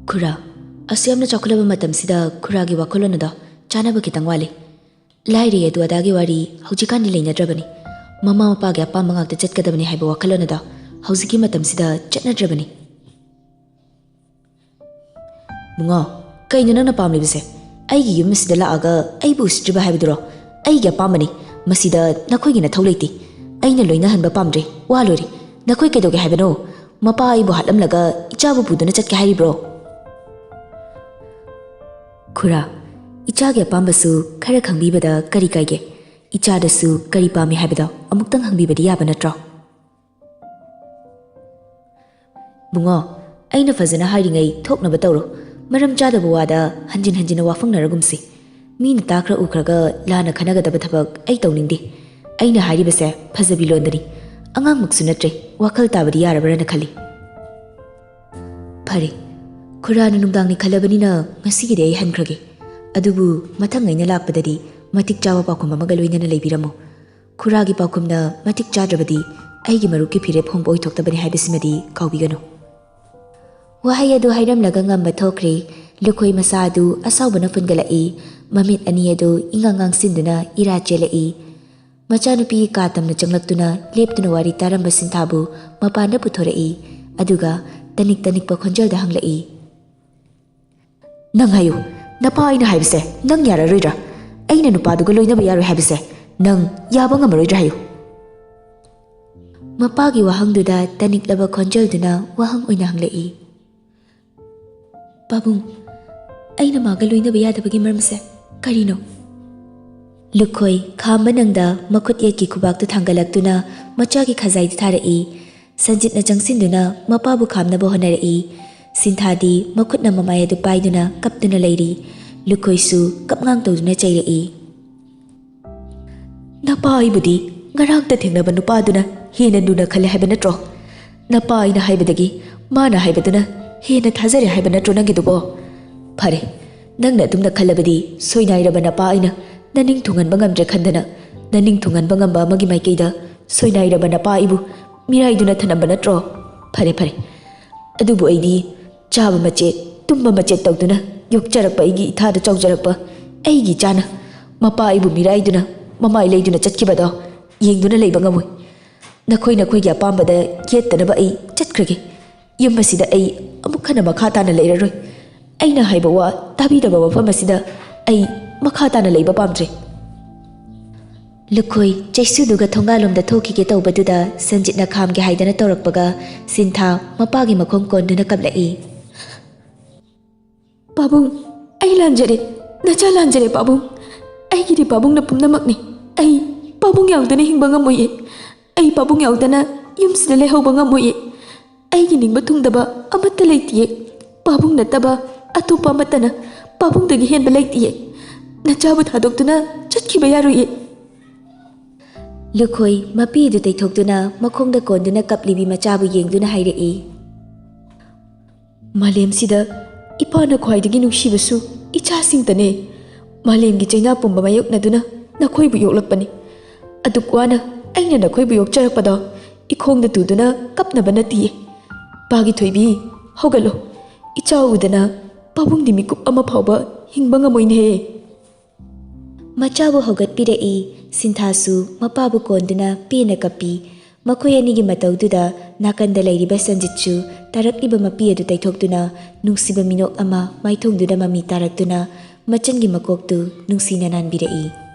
ꯈꯨꯔꯥ, ꯑꯁꯨ ꯌꯥꯝꯅ ꯆꯥꯎꯈꯠꯂꯕ ꯃꯇꯝꯁꯤꯗ ꯈꯨꯔꯥꯒꯤ ꯋꯥꯈꯜꯂꯣꯟ ꯑꯗꯣ ꯆꯥꯅꯕ ꯈꯤꯇꯪ ꯋꯥꯠꯂꯤ꯫ ꯂꯥꯏꯔꯤ ꯑꯗꯨ ꯑꯗꯥꯒꯤ ꯋꯥꯔꯤ ꯍꯧꯖꯤꯛꯀꯥꯟꯗꯤ ꯂꯩꯅꯗ꯭ꯔꯕꯅꯤ꯫ ꯃꯃꯥ ꯃꯄꯥꯒꯤ ꯑꯄꯥꯝꯕ ꯉꯥꯛꯇ ꯆꯠꯀꯗꯕꯅꯤ ꯍꯥꯏꯕ ꯋꯥꯈꯜꯂꯣꯟ ꯑꯗꯣ ꯍꯧꯖꯤꯛꯀꯤ ꯃꯇꯝꯁꯤꯗ ꯆꯠꯅꯗ꯭ꯔꯕꯅꯤ꯫ ꯕꯨꯡꯉꯣ, ꯀꯩꯅꯣ ꯅꯪꯅ ꯄꯥꯝꯂꯤꯕꯁꯦ? ꯑꯩꯒꯤ ꯌꯨꯝ ꯑꯁꯤꯗ ꯂꯥꯛꯑꯒ ꯑꯩꯕꯨ ꯎꯁꯤꯠꯇ꯭ꯔꯤꯕ ꯍꯥꯏꯕꯗꯨꯔꯣ? ꯑꯩꯒꯤ ꯑꯄꯥꯝꯕꯅꯤ꯫ ꯃꯁꯤꯗ ꯅꯈꯣꯏꯒꯤ ꯅꯊꯧ ꯂꯩꯇꯦ꯫ ꯑꯩꯅ ꯂꯣꯏꯅꯍꯟꯕ ꯄꯥꯝꯗ꯭ꯔꯦ꯫ ꯋꯥ ꯂꯣꯏꯔꯦ꯫ ꯅꯈꯣꯏ ꯀꯩꯗꯧꯒꯦ ꯍꯥꯏꯕꯅꯣ? ꯃꯄꯥ ꯑꯩꯕꯨ ꯍꯥꯠꯂꯝꯂꯒ ꯏꯆꯥꯕꯨ ꯄꯨꯗꯨꯅ ꯆꯠꯀꯦ ꯍꯥꯏꯔꯤꯕ꯭ꯔꯣ? ꯈꯨꯔꯥ, ꯏꯆꯥꯒꯤ ꯑꯄꯥꯝꯕꯁꯨ ꯈꯔ ꯈꯪꯕꯤꯕꯗ ꯀꯔꯤ ꯀꯥꯏꯒꯦ? ꯏꯆꯥꯗꯁꯨ ꯀꯔꯤ ꯄꯥꯝꯃꯤ ꯍꯥꯏꯕꯗꯣ ꯑꯃꯨꯛꯇꯪ ꯍꯪꯕꯤꯕꯗꯤ ꯌꯥꯕ ꯅꯠꯇ꯭ꯔꯣ? ꯕꯨꯡꯉꯣ, ꯑꯩꯅ ꯐꯖꯅ ꯍꯥꯏꯔꯤꯉꯩ ꯊꯣꯛꯅꯕ ꯇꯧꯔꯣ꯫ ꯃꯔꯝ ꯆꯥꯗꯕ ꯋꯥꯗ ꯍꯟꯖꯤꯟ ꯍꯟꯖꯤꯟꯅ ꯋꯥꯐꯪꯅꯔꯒꯨꯝꯁꯤ꯫ ꯃꯤꯅ ꯇꯥꯈ꯭ꯔ ꯎꯈ꯭ꯔꯒ ꯂꯥꯟꯅ ꯈꯟꯅꯒꯗꯕ ꯊꯕꯛ ꯑꯩ ꯇꯧꯅꯤꯡꯗꯦ꯫ ꯑꯩꯅ ꯍꯥꯏꯔꯤꯕꯁꯦ ꯐꯖꯕꯤ ꯂꯣꯟꯗꯅꯤ꯫ ꯑꯉꯥꯡꯃꯛꯁꯨ ꯅꯠꯇ꯭ꯔꯦ, ꯋꯥꯈꯜ ꯇꯥꯕꯗꯤ ꯌꯥꯔꯕ꯭ꯔꯅ ꯈꯜꯂꯤ꯫ ꯐꯔꯦ, ꯈꯨꯔꯥꯅ ꯅꯨꯡꯗꯥꯡꯅꯤ ꯈꯜꯂꯕꯅꯤꯅ ꯉꯁꯤꯒꯤꯗꯤ ꯑꯩ ꯍꯟꯈ꯭ꯔꯒꯦ꯫ ꯑꯗꯨꯕꯨ ꯃꯊꯪ ꯑꯩꯅ ꯂꯥꯛꯄꯗꯗꯤ ꯃꯇꯤꯛ ꯆꯥꯕ ꯄꯥꯎꯈꯨꯝ ꯑꯃꯒ ꯂꯣꯏꯅꯅ ꯂꯩꯕꯤꯔꯝꯃꯨ꯫ ꯈꯨꯔꯥꯒꯤ ꯄꯥꯎꯈꯨꯝꯅ ꯃꯇꯤꯛ ꯆꯥꯗ꯭ꯔꯕꯗꯤ ꯑꯩꯒꯤ ꯃꯔꯨꯞꯀꯤ ꯐꯤꯔꯦꯞ ꯍꯣꯡꯕ ꯑꯣꯏꯊꯣꯛꯇꯕꯅꯤ ꯍꯥꯏꯕꯁꯤꯃꯗꯤ ꯀꯥꯎꯕꯤꯒꯅꯨ꯫ ꯋꯥꯍꯩ ꯑꯗꯨ ꯍꯥꯏꯔꯝꯂꯒ ꯉꯝꯕ ꯊꯣꯛꯈ꯭ꯔꯦ꯫ ꯂꯨꯈꯣꯏ ꯃꯆꯥ ꯑꯗꯨ ꯑꯁꯥꯎꯕꯅ ꯐꯨꯟꯒꯠꯂꯛꯏ꯫ ꯃꯃꯤꯠ ꯑꯅꯤ ꯑꯗꯨ ꯏꯉꯥꯡ ꯉꯥꯡꯁꯤꯟꯗꯨꯅ ꯏꯔꯥ ꯆꯦꯜꯂꯛꯏ꯫ ꯃꯆꯥꯅꯨꯄꯤ ꯀꯥ ꯇꯝꯅ ꯆꯪꯂꯛꯇꯨꯅ ꯂꯦꯞꯇꯨꯅ ꯋꯥꯔꯤ ꯇꯥꯔꯝꯕ ꯁꯤꯟꯊꯥꯕꯨ ꯃꯄꯥꯟꯗ ꯄꯨꯊꯣꯔꯛꯏ꯫ ꯑꯗꯨꯒ ꯇꯅꯤꯛ ꯇꯅꯤꯛꯄ ꯈꯣꯟꯖꯦꯜꯗ ꯍꯪꯂꯛꯏ, "ꯅꯪ ꯍꯥꯏꯌꯨ, ꯅꯄꯥ ꯑꯩꯅ ꯍꯥꯏꯕꯁꯦ ꯅꯪ ꯌꯥꯔꯔꯣꯏꯗ꯭ꯔꯥ? ꯑꯩꯅ ꯅꯨꯄꯥꯗꯨꯒ ꯂꯣꯏꯅꯕ ꯌꯥꯔꯣꯏ ꯍꯥꯏꯕꯁꯦ ꯅꯪ ꯌꯥꯕ ꯉꯝꯃꯔꯣꯏꯗ꯭ꯔꯥ ꯍꯥꯏꯌꯨ?" ꯃꯄꯥꯒꯤ ꯋꯥꯍꯪꯗꯨꯗ ꯇꯅꯤꯛꯂꯕ ꯈꯣꯟꯖꯦꯜꯗꯨꯅ ꯋꯥꯍꯪ ꯑꯣꯏꯅ ꯍꯪꯂꯛꯏ, "ꯄꯥꯕꯨꯡ, ꯑꯩꯅ ꯃꯥꯒ ꯂꯣꯏꯅꯕ ꯌꯥꯗꯕꯒꯤ ꯃꯔꯝꯁꯦ ꯀꯔꯤꯅꯣ?" ꯂꯨꯈꯣꯏ ꯈꯥꯝꯕ ꯅꯪꯗ ꯃꯈꯨꯠ ꯌꯦꯠꯀꯤ ꯈꯨꯕꯥꯛꯇꯨ ꯊꯥꯡꯒꯠꯂꯛꯇꯨꯅ ꯃꯆꯥꯒꯤ ꯈꯖꯥꯏꯗ ꯊꯥꯔꯛꯏ꯫ ꯁꯟꯖꯤꯠꯅ ꯆꯪꯁꯤꯟꯗꯨꯅ ꯃꯄꯥꯕꯨ ꯈꯥꯝꯅꯕ ꯍꯣꯠꯅꯔꯛꯏ꯫ ꯁꯤꯟꯊꯥꯗꯤ ꯃꯈꯨꯠꯅ ꯃꯃꯥꯏ ꯑꯗꯨ ꯄꯥꯏꯗꯨꯅ ꯀꯞꯇꯨꯅ ꯂꯩꯔꯤ꯫ ꯂꯨꯈꯣꯏꯁꯨ ꯀꯞꯉꯥꯡ ꯇꯧꯗꯨꯅ ꯆꯩꯔꯛꯏ꯫ ꯅꯄꯥ ꯑꯩꯕꯨꯗꯤ ꯉꯔꯥꯡꯇ ꯊꯦꯡꯅꯕ ꯅꯨꯄꯥꯗꯨꯅ ꯍꯦꯟꯅ ꯂꯨꯅ ꯈꯜꯂꯦ ꯍꯥꯏꯕ ꯅꯠꯇ꯭ꯔꯣ? ꯅꯄꯥ ꯑꯩꯅ ꯍꯥꯏꯕꯗꯒꯤ ꯃꯥꯅ ꯍꯥꯏꯕꯗꯨꯅ ꯍꯦꯟꯅ ꯊꯥꯖꯔꯦ ꯍꯥꯏꯕ ꯅꯠꯇ꯭ꯔꯣ ꯅꯪꯒꯤꯗꯨꯕꯣ? ꯐꯔꯦ, ꯅꯪꯅ ꯑꯗꯨꯝꯅ ꯈꯜꯂꯕꯗꯤ ꯁꯣꯏꯅꯥꯏꯔꯕ ꯅꯄꯥ ꯑꯩꯅ ꯅꯅꯤꯡ ꯊꯨꯡꯍꯟꯕ ꯉꯝꯗ꯭ꯔꯦ ꯈꯟꯗꯅ, ꯅꯅꯤꯡ ꯊꯨꯡꯍꯟꯕ ꯉꯝꯕ ꯑꯃꯒꯤ ꯃꯥꯏꯀꯩꯗ ꯁꯣꯏꯅꯥꯏꯔꯕ ꯅꯄꯥ ꯑꯩꯕꯨ ꯃꯤꯔꯥꯏꯗꯨꯅ ꯊꯅꯝꯕ ꯅꯠꯇ꯭ꯔꯣ? ꯐꯔꯦ, ꯐꯔꯦ꯫ ꯑꯗꯨꯕꯨ ꯑꯩꯗꯤ ꯆꯥꯕ ꯃꯆꯦꯠ, ꯇꯨꯝꯕ ꯃꯆꯦꯠ ꯇꯧꯗꯨꯅ ꯌꯣꯛꯆꯔꯛꯄ ꯑꯩꯒꯤ ꯏꯊꯥꯗ ꯆꯥꯎꯖꯔꯛꯄ ꯑꯩꯒꯤ ꯏꯆꯥꯅ ꯃꯄꯥ ꯑꯩꯕꯨ ꯃꯤꯔꯥꯏꯗꯨꯅ ꯃꯃꯥꯏ ꯂꯩꯗꯨꯅ ꯆꯠꯈꯤꯕꯗꯣ ꯌꯦꯡꯗꯨꯅ ꯂꯩꯕ ꯉꯝꯃꯣꯏ꯫ ꯅꯈꯣꯏ ꯅꯈꯣꯏꯒꯤ ꯑꯄꯥꯝꯕꯗ ꯌꯦꯠꯇꯅꯕ ꯑꯩ ꯆꯠꯈ꯭ꯔꯒꯦ꯫ ꯌꯨꯝ ꯑꯁꯤꯗ ꯑꯩ ꯑꯃꯨꯛ ꯍꯟꯅ ꯃꯈꯥ ꯇꯥꯅ ꯂꯩꯔꯔꯣꯏ꯫ ꯑꯩꯅ ꯍꯥꯏꯕ ꯋꯥ ꯇꯥꯕꯤꯗꯕ ꯃꯐꯝ ꯑꯁꯤꯗ ꯑꯩ ꯃꯈꯥ ꯇꯥꯅ ꯂꯩꯕ ꯄꯥꯝꯗ꯭ꯔꯦ꯫ ꯂꯨꯈꯣꯏ ꯆꯩꯁꯨꯗꯨꯒ ꯊꯣꯡꯒꯥꯜꯂꯣꯝꯗ ꯊꯣꯛꯈꯤꯒꯦ ꯇꯧꯕꯗꯨꯗ ꯁꯟꯖꯤꯠꯅ ꯈꯥꯝꯒꯦ ꯍꯥꯏꯗꯅ ꯇꯧꯔꯛꯄꯒ ꯁꯤꯟꯊꯥ ꯃꯄꯥꯒꯤ ꯃꯈꯣꯡ ꯀꯣꯟꯗꯨꯅ ꯀꯞꯂꯛꯏ꯫ ꯄꯥꯕꯨꯡ, ꯑꯩ ꯂꯥꯟꯖꯔꯦ, ꯅꯆꯥ ꯂꯥꯟꯖꯔꯦ ꯄꯥꯕꯨꯡ꯫ ꯑꯩꯒꯤꯗꯤ ꯄꯥꯕꯨꯡꯅ ꯄꯨꯝꯅꯃꯛꯅꯤ꯫ ꯑꯩ ꯄꯥꯕꯨꯡ ꯌꯥꯎꯗꯅ ꯍꯤꯡꯕ ꯉꯝꯃꯣꯏꯌꯦ꯫ ꯑꯩ ꯄꯥꯕꯨꯡ ꯌꯥꯎꯗꯅ ꯌꯨꯝꯁꯤꯗ ꯂꯩꯍꯧꯕ ꯉꯝꯃꯣꯏꯌꯦ꯫ ꯑꯩꯒꯤ ꯅꯤꯡꯕ ꯊꯨꯡꯗꯕ ꯑꯃꯠꯇ ꯂꯩꯇꯤꯌꯦ꯫ ꯄꯥꯕꯨꯡ ꯅꯠꯇꯕ ꯑꯇꯣꯞꯄ ꯑꯃꯠꯇꯅ ꯄꯥꯕꯨꯡꯗꯒꯤ ꯍꯦꯟꯕ ꯂꯩꯇꯤꯌꯦ꯫ ꯅꯆꯥꯕꯨ ꯊꯥꯗꯣꯛꯇꯨꯅ ꯆꯠꯈꯤꯕ ꯌꯥꯔꯣꯏꯌꯦ꯫ ꯂꯨꯈꯣꯏ ꯃꯄꯤ ꯑꯗꯨ ꯇꯩꯊꯣꯛꯇꯨꯅ ꯃꯈꯣꯡꯗ ꯀꯣꯟꯗꯨꯅ ꯀꯞꯂꯤꯕꯤ ꯃꯆꯥꯕꯨ ꯌꯦꯡꯗꯨꯅ ꯍꯥꯏꯔꯛꯏ꯫ ꯃꯥꯂꯦꯝꯁꯤꯗ ꯏꯄꯥꯅ ꯈ꯭ꯋꯥꯏꯗꯒꯤ ꯅꯨꯡꯁꯤꯕꯁꯨ ꯏꯆꯥꯁꯤꯡꯇꯅꯦ꯫ ꯃꯥꯂꯦꯝꯒꯤ ꯆꯩꯅꯥ ꯄꯨꯝꯕ ꯃꯥꯌꯣꯛꯅꯗꯨꯅ ꯅꯈꯣꯏꯕꯨ ꯌꯣꯛꯂꯛꯄꯅꯤ꯫ ꯑꯗꯨꯛ ꯋꯥꯅ ꯑꯩꯅ ꯅꯈꯣꯏꯕꯨ ꯌꯣꯛꯆꯔꯛꯄꯗꯣ ꯏꯈꯣꯡꯗ ꯇꯨꯗꯨꯅ ꯀꯞꯅꯕ ꯅꯠꯇꯤꯌꯦ꯫ ꯄꯥꯒꯤ ꯊꯣꯏꯕꯤ, ꯍꯧꯒꯠꯂꯣ꯫ ꯏꯆꯥ ꯎꯗꯅ ꯄꯥꯕꯨꯡꯗꯤ ꯃꯤꯀꯨꯞ ꯑꯃ ꯐꯥꯎꯕ ꯍꯤꯡꯕ ꯉꯝꯃꯣꯏꯅꯦꯍꯦ꯫ ꯃꯆꯥꯕꯨ ꯍꯧꯒꯠꯄꯤꯔꯛꯏ꯫ ꯁꯤꯟꯊꯥꯁꯨ ꯃꯄꯥꯕꯨ ꯀꯣꯟꯗꯨꯅ ꯄꯦꯟꯅ ꯀꯞꯄꯤ꯫ ꯃꯈꯣꯏ ꯑꯅꯤꯒꯤ ꯃꯇꯧꯗꯨꯗ ꯅꯥꯀꯟꯗ ꯂꯩꯔꯤꯕ ꯁꯟꯖꯤꯠꯁꯨ ꯇꯥꯔꯛꯂꯤꯕ ꯃꯄꯤ ꯑꯗꯨ ꯇꯩꯊꯣꯛꯇꯨꯅ ꯅꯨꯡꯁꯤꯕ ꯃꯤꯅꯣꯛ ꯑꯃ ꯃꯥꯏꯊꯣꯡꯗꯨꯗ ꯃꯃꯤ ꯇꯥꯔꯛꯇꯨꯅ ꯃꯆꯟꯒꯤ ꯃꯀꯣꯛꯇꯨ ꯅꯨꯡꯁꯤꯅ ꯅꯥꯟꯕꯤꯔꯛꯏ꯫